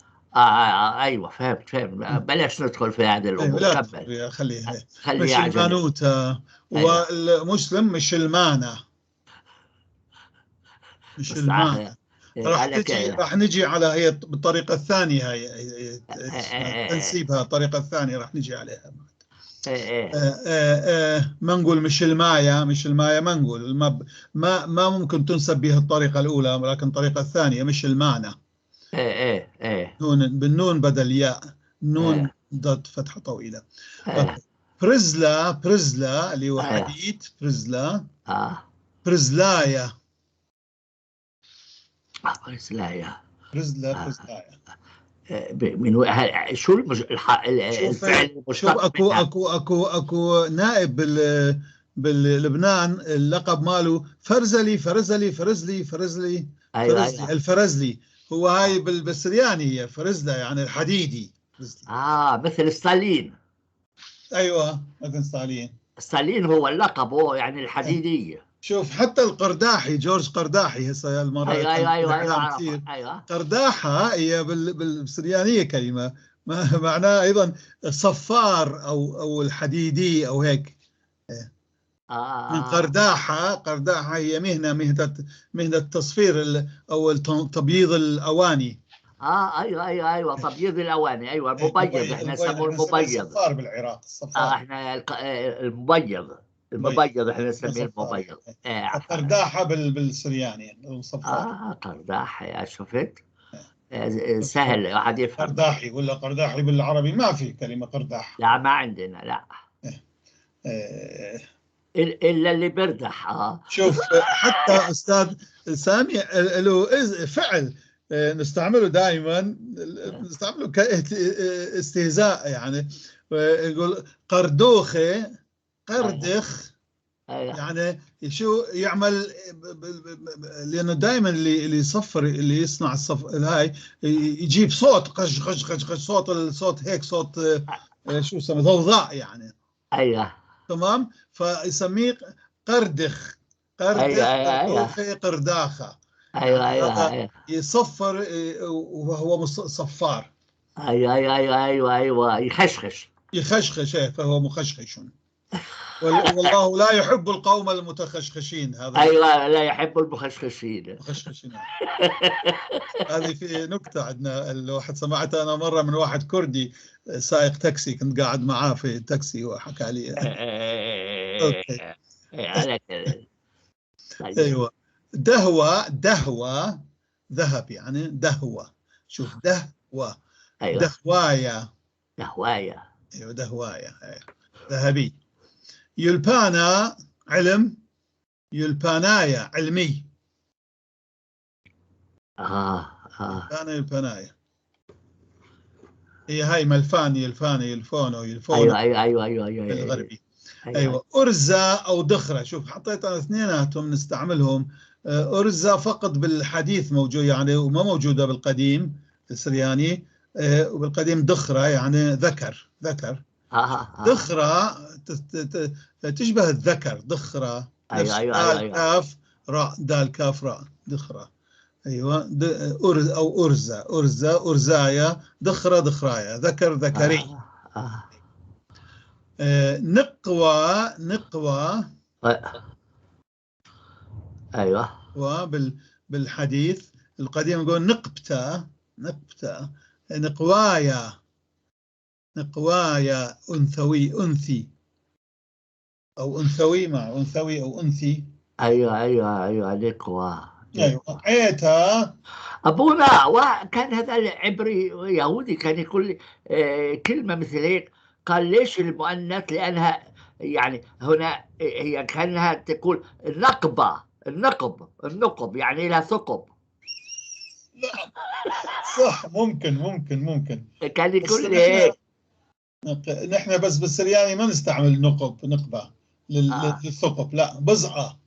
ايوه، فهمت فهمت، بلاش ندخل في هذه الامور. لا. كمل. تدخل، خليها. خليها مش على جنب. المانوتا. والمسلم مش المانة، مش بس المانة. راح على تجي كده. راح نجي على هي بالطريقة الثانية، هاي تنسيبها الطريقة الثانية راح نجي عليها. إيه. ما نقول مش المايا، مش المايا ما نقول، ما ممكن تنسب بها الطريقة الأولى، ولكن الطريقة الثانية مش المعنى. إيه. نون، بالنون بدل ياء نون. ضد فتحة طويلة. Okay. برزلا، برزلا اللي هو حديد، برزلا. برزلايا. برزلايا. برزلا. برزلايا. من شو شوف الفعل شوف المشتق اكو منها؟ اكو نائب باللبنان، اللقب ماله فرزلي، فرزلي، فرزلي، فرزلي. فرزلي. الفرزلي هو هاي بالسرياني هي فرزلة، يعني الحديدي، فرزلي. مثل ستالين. ايوه، مثل ستالين. ستالين هو اللقب، هو يعني الحديدية. شوف، حتى القرداحي، جورج قرداحي، هسه المره كان بالإعلام عرفت. كثير. قرداحة هي بالسريانية كلمة معناها أيضا صفار أو الحديدي أو هيك من قرداحة. قرداحة هي مهنة تصفير أو تبييض الأواني. ايوه، تبييض الاواني، ايوه، المبيض. احنا المبيض. نسموه احنا نسميه المبيض. الصفار بالعراق، الصفار. احنا المبيض، المبيض احنا نسميه صفار. المبيض. عفوا. القرداحة بالسرياني الصفار. قرداحة، يا شفت، سهل الواحد يفهم. قرداحي ولا قرداحي بالعربي ما في كلمة قرداح. لا، ما عندنا، لا. الا اللي بردح. شوف، حتى استاذ سامي له فعل نستعمله دائما، نستعمله كاستهزاء، يعني يقول قردوخه، قردخ. يعني شو يعمل؟ لانه دائما اللي يصفر، اللي يصنع الصف الهاي، يجيب صوت قش قش قش قش، صوت، الصوت هيك صوت شو يسمى، ضوضاء يعني. تمام، فيسميه قردخ، قردخ. قردوخه، قرداخه. هذا يصفر وهو صفار. ايوه، يخشخش. يخشخش، إيه، فهو مخشخش، والله لا يحب القوم المتخشخشين هذا. ايوه، لا يحب المخشخشين. مخشخشين. هذه في نكتة عندنا، الواحد سمعتها أنا مرة من واحد كردي سائق تاكسي، كنت قاعد معاه في التاكسي وحكى لي. Okay. إيه، على كده، طيب. ايوه، دهوة، دهوة ذهب يعني، دهوة، شوف، دهوة. دهوايا. دهوايا. ايوه، دهوايا، أيوة. ذهبي. يلبانا علم، يلبانايا علمي. يلبانا، يلبانايا، هي هاي ملفاني، يلفاني، يلفونو، يلفونو. الغربي. ايوه، ارزة او دخرة، شوف، حطيت انا اثنيناتهم نستعملهم. ارزة فقط بالحديث موجود يعني، وما موجودة بالقديم السرياني. وبالقديم دخرة يعني ذكر، ذكر. دخرة تشبه الذكر، دخرة. نفس دال كاف راء، دال كاف راء، دخرة، ايوه. أرز او ارزة، ارزة، ارزايا، دخرة، دخرايا، ذكر، ذكري. نقوى، نقوى. بالحديث القديم يقول نقبتة، نقبتة، نقوايا، نقوايا أنثوي، أنثي. أو أنثوي، مع أنثوي أو أنثي. ايوه ايوه ايوه، عليك أيوة عيتا. ابونا، وكان هذا العبري يهودي كان يقول كلمة مثل هيك، قال ليش المؤنث؟ لانها يعني هنا هي كانها تقول النقبه، النقب، النقب، يعني لها ثقب. لا صح، ممكن ممكن ممكن. كان يقول لي هيك. نحن بس بالسرياني ما نستعمل نقب، نقبة للثقب، لا بزعة.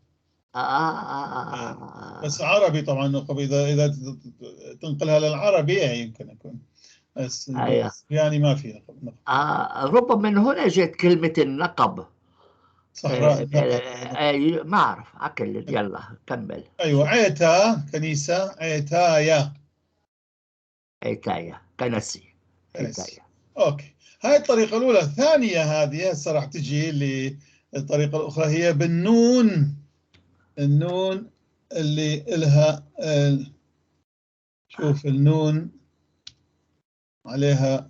بس عربي طبعا نقب، إذا تنقلها للعربي يمكن يكون، بس أيوه. يعني ما في نقب، نقب. ربما من هنا جت كلمة النقب. صحراء. ما أعرف عكل، يلا كمل. أيوة عيتا كنيسة، عيتايا. عيتايا كنسي. عيتايا. okay، هاي الطريقة الأولى. الثانية هذه هسه راح تجي اللي الطريقة الأخرى هي بالنون، النون اللي إلها، شوف النون عليها،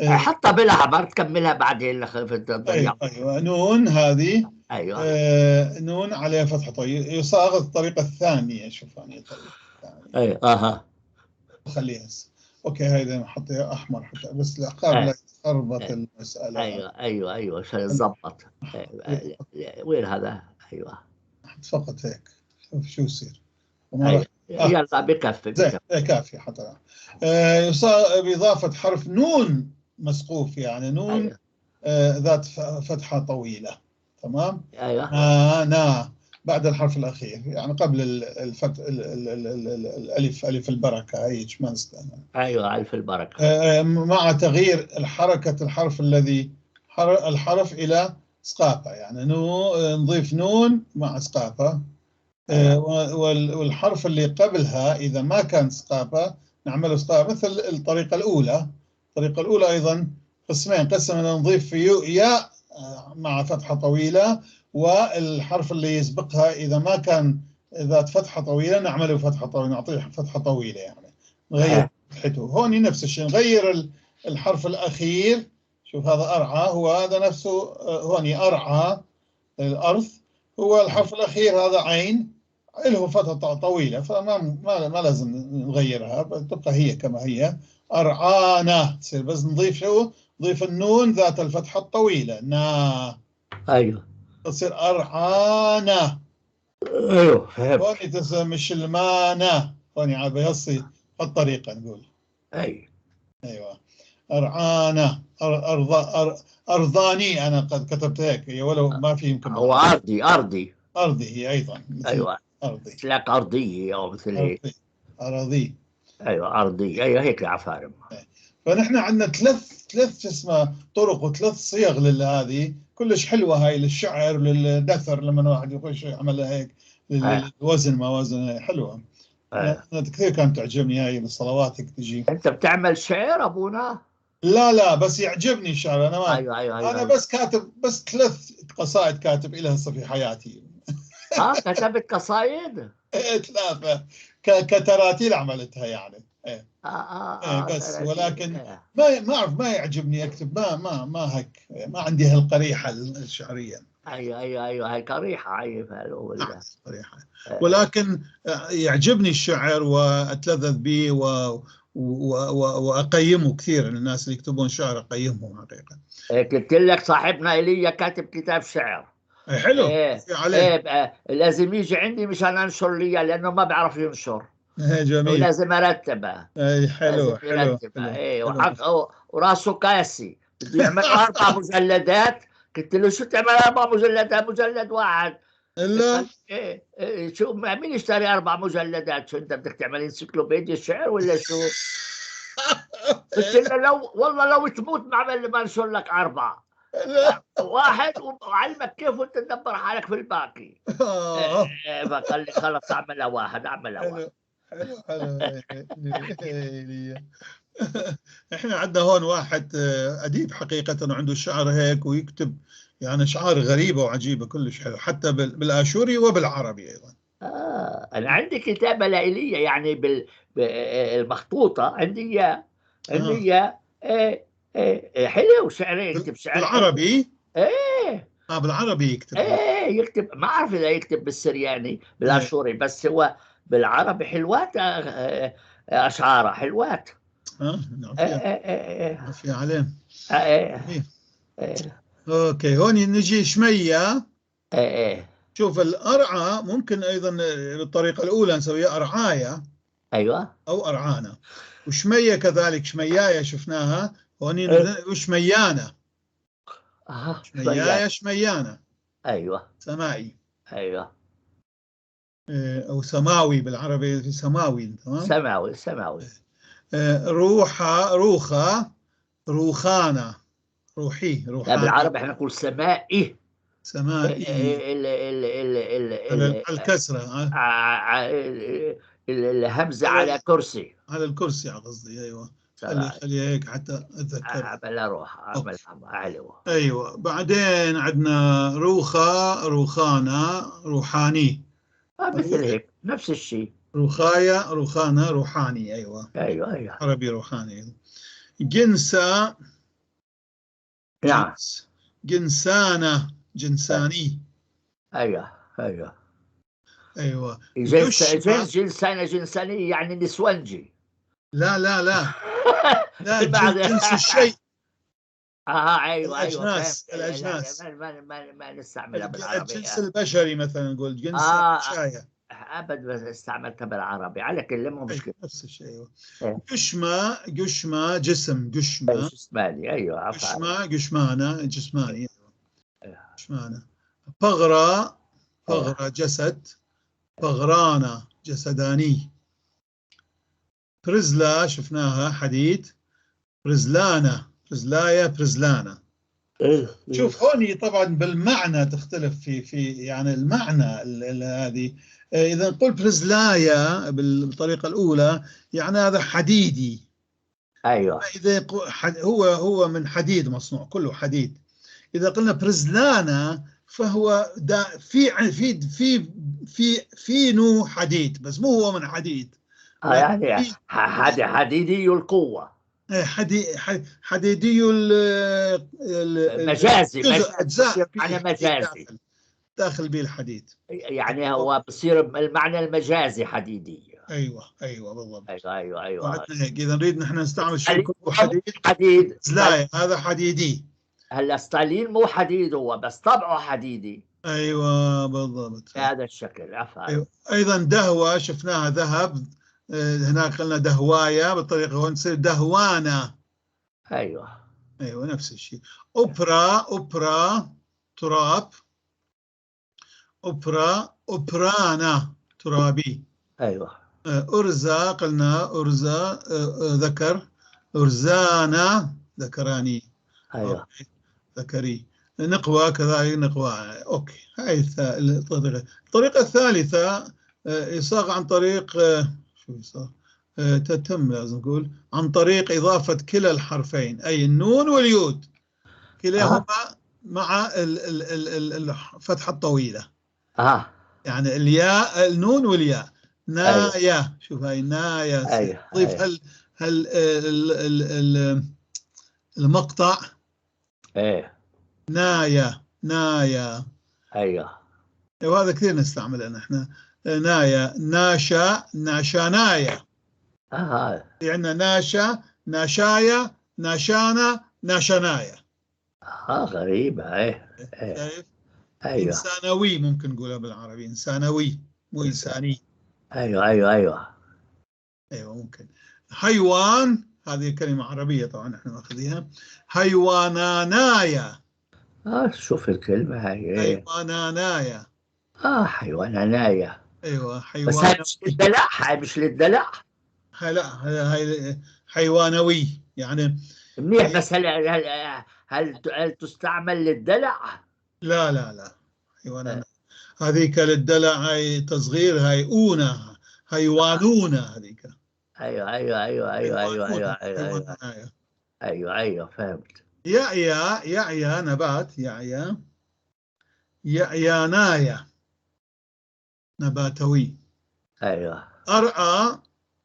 حطها بالأحمر تكملها بعدين. أيوة, أيوة نون هذه. أيوة نون عليها فتحة. طيب يصاغ الطريقة الثانية، شوف أنا الطريقة الثانية. أيوة أها خليها هسه. okay هاي نحطها أحمر حتى بس العقاب لا تخربط المسألة. أيوة أيوة أيوة عشان تزبط. وين هذا؟ أيوة فقط هيك، شوف شو يصير. أيوة. يلا بكفي. زين كافي حتى. بإضافة حرف نون مسقوف، يعني نون. أيوة. ذات فتحة طويلة. تمام؟ أيوة. نا بعد الحرف الأخير، يعني قبل الفتح الألف، ألف البركة هيك ما نستعمل. أيوة ألف البركة. مع تغيير الحركة الحرف الذي الحرف إلى سقاطة، يعني نضيف نون مع سقاطة. والحرف اللي قبلها إذا ما كان سقاطة نعمله سقاطة مثل الطريقة الأولى. الطريقة الأولى أيضا قسمين، قسم نضيف ياء مع فتحة طويلة، والحرف اللي يسبقها إذا ما كان ذات فتحة طويلة نعمله فتحة طويلة، نعطيه فتحة طويلة، يعني نغير فتحته. هون نفس الشيء، نغير الحرف الأخير. شوف هذا أرعى، هو هذا نفسه هون أرعى الأرض، هو الحرف الأخير هذا عين له فتحة طويلة، فما ما, ما لازم نغيرها، تبقى هي كما هي أرعانا تصير، بس نضيف شو؟ نضيف النون ذات الفتحة الطويلة نا. أيوه تصير أرعانا. أيوه فهمت. هون تصير مش المانا، هون عم بيصي الطريقة نقول. أي أيوه أرعانا، أرضاني، أنا قد كتبت هيك ولو ما في يمكن. هو أرضي، أرضي أرضي هي أيضا. أيوه أرضي، تلاقي أرضية أو مثل هيك. أراضي. أيوه أرضي، أيوه هيك عفارم. فنحن عندنا ثلاث شو اسمه طرق وثلاث صيغ لهذه، كلش حلوة هاي للشعر وللنثر، لما واحد يخش يعملها هيك للوزن ما وزن، حلوة. أنا كثير كانت تعجبني هاي بالصلوات هيك تجي. أنت بتعمل شعر أبونا؟ لا لا بس يعجبني الشعر أنا ما. أيوه أيوه, أيوة. أنا بس كاتب بس 3 قصائد كاتب إلها هسه في حياتي. كتبت قصايد؟ ايه 3 كتراتيل عملتها يعني. ايه بس ولكن ما اعرف، ما يعجبني اكتب، ما ما ما هيك، ما عندي هالقريحه الشعرية. ايوه ايوه ايوه هاي قريحه، ايوه قريحه، ولكن يعجبني الشعر واتلذذ به واقيمه كثير. الناس اللي يكتبون شعر اقيمهم حقيقة. قلت لك صاحبنا ايليا كاتب كتاب شعر. حلو. إيه إيه لازم يجي عندي مشان انشر لي، لانه ما بعرف ينشر. جميل. ولازم ارتبه. اي حلو حلو, حلو. ايه وراسه قاسي، بده يعمل 4 مجلدات. قلت له شو تعمل 4 مجلدات؟ مجلد واحد. لا إيه شو مين يشتري 4 مجلدات؟ شو انت بدك تعمل انسيكلوبيديا شعر ولا شو؟ قلت له لو والله لو تموت ما انشر لك 4. واحد وعلمك كيف وانت تدبر حالك في الباقي. فقال لي خلص اعملها واحد، اعملها واحد. حلو حلو. احنا عندنا هون واحد اديب حقيقة، وعنده شعر هيك ويكتب يعني اشعار غريبة وعجيبه، كلش حلو حتى بالاشوري وبالعربي ايضا. انا عندي كتابه لائليه يعني بالمخطوطه عندي اياه، عندي اياه. إيه إيه، حلو شعر، يكتب شعر حلو. بالعربي. ايه. بالعربي يكتب. ايه يكتب، ما اعرف اذا يكتب بالسرياني بالاشوري، بس هو بالعربي حلوات، اشعاره حلوات. نعم. ايه. فيها ايه ايه. عافية عليه. ايه. إيه. ايه. okay، هون نجي شمية. ايه ايه. شوف الأرعى ممكن أيضا بالطريقة الأولى نسويها أرعايا. ايوه. أو أرعانا، وشمية كذلك، شميايا شفناها هون. إيه. وشميانة. شميانة. شميايا، شميانة. ايوه. سمائي. ايوه. أو سماوي بالعربي، في سماوي، تمام. سماوي سماوي. روحة، روخة، روخانة، روحي، لا، روحاني. بالعربي احنا نقول سمائي. سمائي. ال ال ال ال على ال الكسرة. الهمزة على كرسي. على الكرسي قصدي، أيوة. خلي سمائي. خليها هيك حتى أتذكر. اعمل روح اعمل. okay. حلو. أيوة، بعدين عندنا روخة، روخانة، روحاني. مثل هيك نفس الشيء. روخايا، روخانة، روحاني، أيوة. ايوه ايوه. عربي روحاني. جنسة. نعم. جنس، جنسانة، جنساني. ايوه ايوه. أيوة. جنس. جشمة. جنس، جنسانة، جنسانية، يعني نسونجي. لا لا لا لا، بعد- جنس الشيء. ايوه ايوه. الأجناس، فهمت. لا، لا، الأجناس. ما نستعملها بالعربي. الجنس البشري مثلا نقول جنس الشاية. ابد ما استعملتها بالعربي، على كل مو مشكله. نفس الشيء، أيوة. إيه. جشمة، جشمة جسم، جشمة. جسماني، ايوه عفوا. جشمة، جشمانة، جسماني، أيوة. جشمانة. فغرة، فغرة جسد، فغرانة جسداني. برزلة شفناها حديد، برزلانة، برزلاية، برزلانة. شوف هوني طبعا بالمعنى تختلف في يعني المعنى هذه. إذا نقول برزلايا بالطريقة الأولى يعني هذا حديدي. ايوه. إذا هو من حديد مصنوع، كله حديد. إذا قلنا برزلانة فهو دا في في في في في نو حديد، بس مو هو من حديد. يعني حديدي القوه. حديدي مجازي. جزء، أجزاء معنى فيه مجازي. داخل به الحديد. يعني هو بصير المعنى المجازي حديدي. ايوه ايوه بالضبط. ايوه ايوه ايوه. وعندنا هيك اذا نريد نحن نستعمل شيء كله حديد. حديد. زلاية، هذا حديدي. هلا ستالين مو حديد هو، بس طبعه حديدي. ايوه بالضبط. بهذا الشكل افهم. أيوة. ايضا دهوة شفناها ذهب، هناك قلنا دهوايا بالطريقة، هون تصير دهوانا. ايوه ايوه نفس الشيء. اوبرا، اوبرا تراب، اوبرا، اوبرانا ترابي. ايوه. أرزا قلنا أرزا، ذكر، أرزانا ذكراني. ايوه. okay. ذكري. نقوى كذلك نقوى. okay، هاي الطريقة. الطريقة الثالثة يصاغ عن طريق، شو يصاغ؟ تتم لازم نقول عن طريق إضافة كلا الحرفين، أي النون واليود كلاهما مع الفتحة الطويلة. يعني الياء، النون والياء. نايا. أيوة. شوف هاي نايا. أيوة. ضيف أيوة. هل هل ال ال ال المقطع. ايه. نايا، نايا. ايوه. وهذا كثير نستعمله نحن. نايا، ناشا، ناشانايا. في عندنا ناشا، ناشايا، ناشانا، ناشانايا. غريبة. ايه. شايف؟ ايوه. انسانوي ممكن نقولها بالعربي، انسانوي مو انساني. ايوه ايوه ايوه ايوه ممكن. حيوان، هذه كلمة عربية طبعا احنا ماخذيها. حيوانانايا. شوف الكلمة هاي. إيه. حيوانانايا. حيوانانايا. ايوه حيوان. بس هاي مش للدلع، هاي مش للدلع. هاي لا، هاي حيوانوي يعني منيح. بس هل هل هل, هل تستعمل للدلع؟ لا لا لا، حيوانات هذيك للدلع، هاي تصغير، هاي أونا، حيوانونا هذيك. ايوه ايوه ايوه ايوه ايوه ايوه ايوه ايوه ايوه ايوه فهمت. يعيا، يعيا نبات، يعيا، يعيانايا نباتوي. ايوه. أرعى،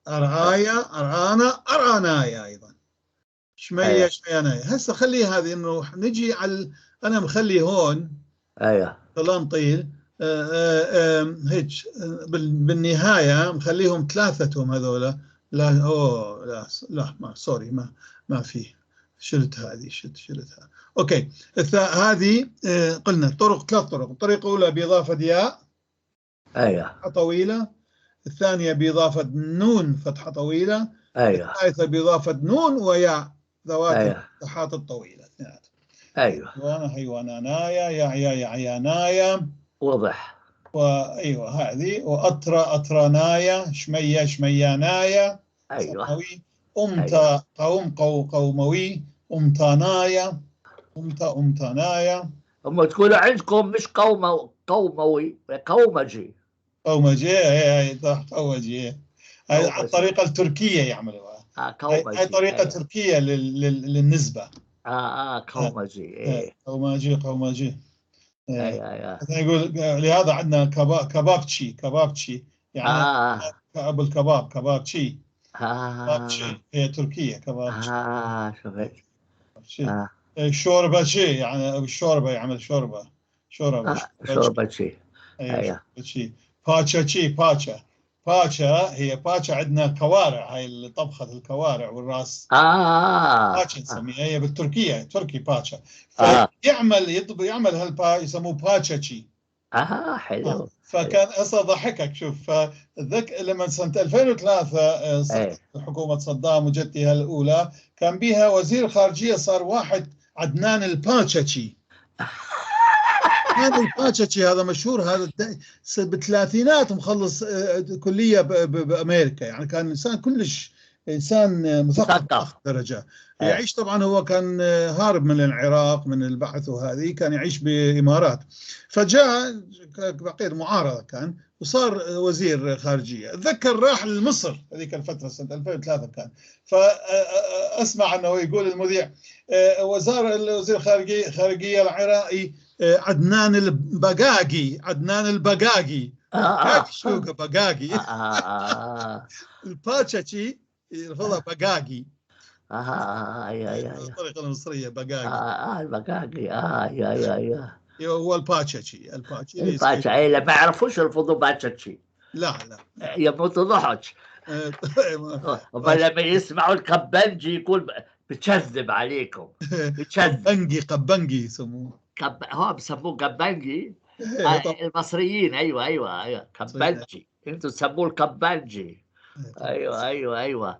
أرعايا، أرعانا، أرعانايا أيضا. شمية أيوة. شميانايا. هسه خلي هذه انه نجي على، انا مخلي هون ايوه طلان طيل هيك بالنهاية مخليهم ثلاثتهم هذولا. لا اوه لا لا، ما sorry، ما في، شلت هذه، شلتها. okay، هذه قلنا طرق، ثلاث طرق. الطريقة الأولى بإضافة ياء طويلة، الثانية بإضافة نون فتحة طويلة، الثالثة بإضافة نون وياء ذوات الفتحات الطويلة اثنيناتهم. حيوان حيوانانايا، يعيا يعيانايا. واضح. وايوة هذه، وأطرى أطرانايا، شمية شميانايا. سماوي. أمتا قوم قوموي، أمتانايا، أمتا أمتانايا. هم تقولوا عندكم مش قوموي، قومجي. قومجي، هي صح، قومجي هاي على قومجي. الطريقة التركية يعملوها. هاي قومجي. طريقة تركية للنسبة. قومجي، ايه. قومجي قومجي، إيه. ايوه. مثلا يقول لهذا عندنا كبابتشي، كبابتشي يعني ابو الكباب، كبابتشي. كبابتشي هي تركية، كبابتشي. شفت. كبابتشي. شوربتشي يعني ابو الشوربة، يعمل شوربة، شوربة. شوربتشي. ايوه. شوربتشي. باتشاتشي، باتشا، باتشا هي باتشا. عندنا كوارع، هاي طبخة الكوارع والراس. باتشا نسميها، هي بالتركية، تركي باتشا. فيعمل يعمل هالبا يسموه باتشاتشي. حلو. فكان هسه ضحكك، شوف، فذك لما سنة 2003 صارت حكومة صدام وجتها الأولى، كان بها وزير خارجية صار واحد عدنان الباتشاتشي. هذا الباتشاتشي هذا مشهور، هذا بالثلاثينات مخلص كلية بأمريكا، يعني كان إنسان كلش إنسان مثقف مثقف. درجة. يعيش طبعا، هو كان هارب من العراق من البعث وهذه، كان يعيش بإمارات، فجاء بقية المعارضة كان وصار وزير خارجية. اتذكر راح لمصر هذيك الفترة سنة 2003 كان، فأسمع أنه يقول المذيع وزار الوزير الخارجية العراقي عدنان البقاقي، عدنان البقاقي. شو بقاقي؟ الباتشاتشي يلفظها بقاقي. ايوه ايوه ايوه. الطريقة المصرية بقاقي. البقاقي، ايوه. هو الباتشاتشي، الباتشي. الباتشا، اي، لا ما يعرفوش يلفظوا باتشاتشي. لا لا. يموتوا ضحك. لما يسمعوا الكبنجي يقول بتكذب عليكم، بتكذب. قبنجي، قبنجي يسموه. هو بسموه قبنجي. إيه، طبعاً. المصريين، ايوه، كبنجي، انتم تسموه الكبنجي. إيه، ايوه.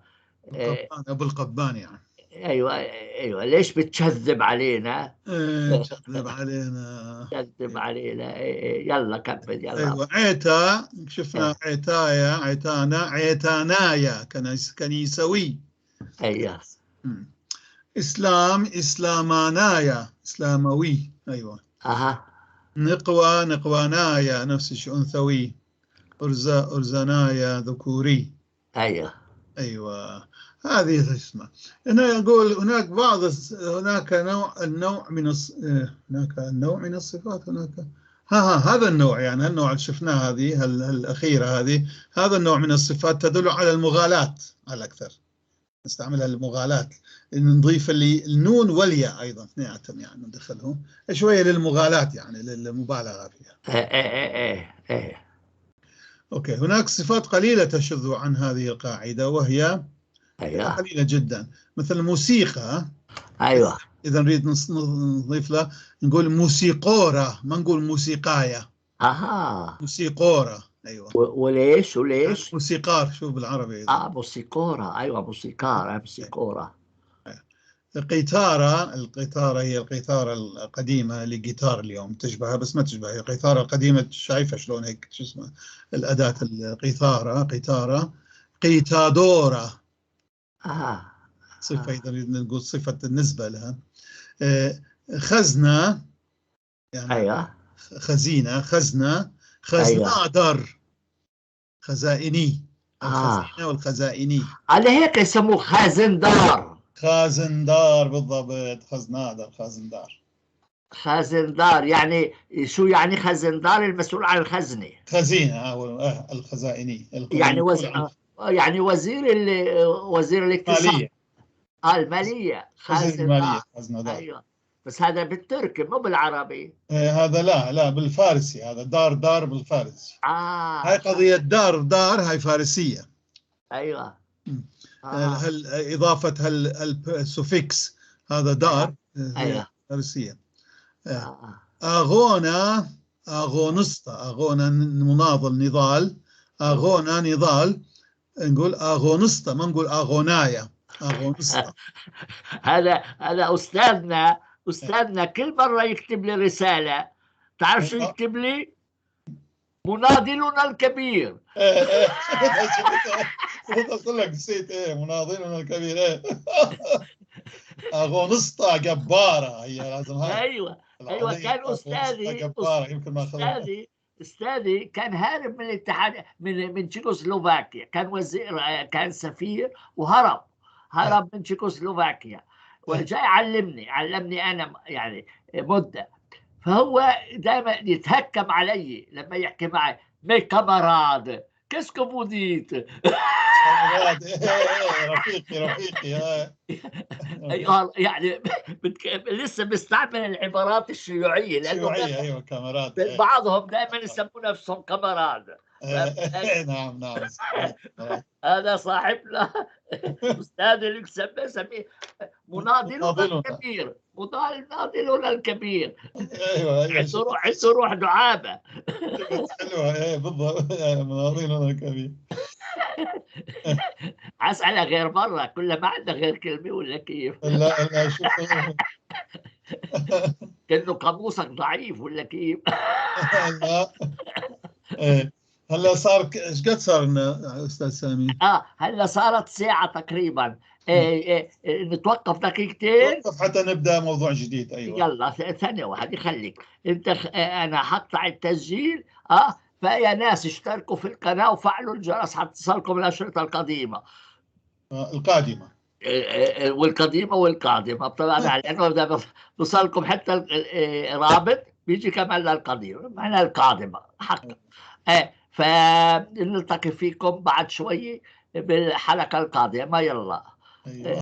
القبان، ابو القبان يعني. ايوه، ليش بتكذب علينا؟ إيه، تكذب علينا. تكذب علينا. إيه. يلا كمل، يلا. ايوه، عيتا شفنا، عيتايا، عيتانا، عيتانايا، كنيسوي. اسلام، اسلامانايا، اسلاموي، ايوه. نقوى، نقوانايا، نفس الشيء انثوي. ارزا، ارزانايا، ذكوري. ايوه، هذه اسمها هنا يقول هناك بعض هناك نوع، النوع من هناك النوع من الصفات، هناك ها ها هذا النوع، يعني هالنوع اللي شفناه هذه الأخيرة هذه، هذا النوع من الصفات تدل على المغالاة على الأكثر، نستعملها للمغالاة، نضيف اللي النون والياء أيضا اثنيناتهم، يعني ندخلهم شوية للمغالاة، يعني للمبالغة فيها. إيه. okay، هناك صفات قليلة تشذ عن هذه القاعدة، وهي قليلة جدا، مثل الموسيقى. إذا نريد نضيف له نقول موسيقورة، ما نقول موسيقاية. موسيقورة، أيوة. وليش؟ وليش؟ موسيقار، شو بالعربي؟ موسيقورة، أيوة، موسيقار، موسيقورة. القيثارة، القيثارة هي القيثارة القديمة اللي جيتار اليوم تشبهها، بس ما تشبه، هي القيثارة القديمة، شايفة شلون هيك، شو اسمها الأداة، القيثارة، قيثارة، قيتادورة. صفة، إذا نريد نقول صفة النسبة لها. خزنة، يعني خزينة، خزنة، خزنادر. خزائني. الخزينة والخزائني. على هيك يسموه خازندار. خازندار بالضبط، خزنادر، خازندار. خازندار يعني شو يعني خازندار؟ المسؤول عن الخزنة. خزينة، الخزائني. يعني وزير، يعني وزير وزير الاقتصاد. مالية. المالية، وزير خازن المالية دار. خزنة دار. ايوه، بس هذا بالتركي مو بالعربي. إيه، هذا لا لا، بالفارسي، هذا دار دار بالفارسي. هاي قضية دار دار هاي فارسية. هل إضافة هل ال suffix هذا دار هي فارسية. أغونا، أغونستا، أغونا مناضل، نضال، أغونا نضال، نقول أغونستا، ما نقول أغونايا، أغونستا. هذا استاذنا كل مرة يكتب لي رساله، تعرف شو يكتب لي؟ مناضلنا الكبير. ايه، شفتها شفتها، قلت لك نسيت. ايه، مناضلنا الكبير، ايه، اغونستا جبارة هي لازم هاي. ايوه. العظيم. كان أغونستا استاذي جبارة، يمكن ما اخذها. استاذي كان هارب من الاتحاد، من تشيكوسلوفاكيا، كان وزير، كان سفير وهرب، هرب من تشيكوسلوفاكيا وجاي علمني، علمني انا يعني مده، فهو دائما يتهكم علي لما يحكي معي: mes camarades، qu'est-ce que vous dites؟ camarade، إيه، رفيقي رفيقي. ايوه، يعني لسه بيستعمل العبارات الشيوعيه لانه شيوعية، ايوه، camarade إيه. بعضهم دائما يسموا نفسهم camarade. إيه، نعم. هذا صاحبنا استاذ اللي سميه مناضلنا مناضلنا. الكبير، مناضلنا الكبير. ايوه. عنده روح دعابه. حلوه، ايه بالضبط، مناضلنا الكبير. اسالها غير مره، كل ما عندنا غير كلمة ولا كيف؟ لا لا، شوف. كانه قاموسك ضعيف ولا كيف؟ لا، ايه، هلا صار ايش قد صار لنا استاذ سامي؟ هلا صارت ساعة تقريبا. إيه، نتوقف دقيقتين. وقف حتى نبدا موضوع جديد، ايوه. يلا، ثانية واحدة، خليك انت انا حقطع التسجيل. فيا ناس اشتركوا في القناة وفعلوا الجرس حتى تصلكم الأشرطة القديمة. القادمه. إيه، والقديمة والقادمة طبعا، لأنه إذا بوصلكم حتى رابط بيجي كمان للقديمة، معناها القادمة حق. فنلتقي فيكم بعد شوي بالحلقة القادمة، يلا. ايوه.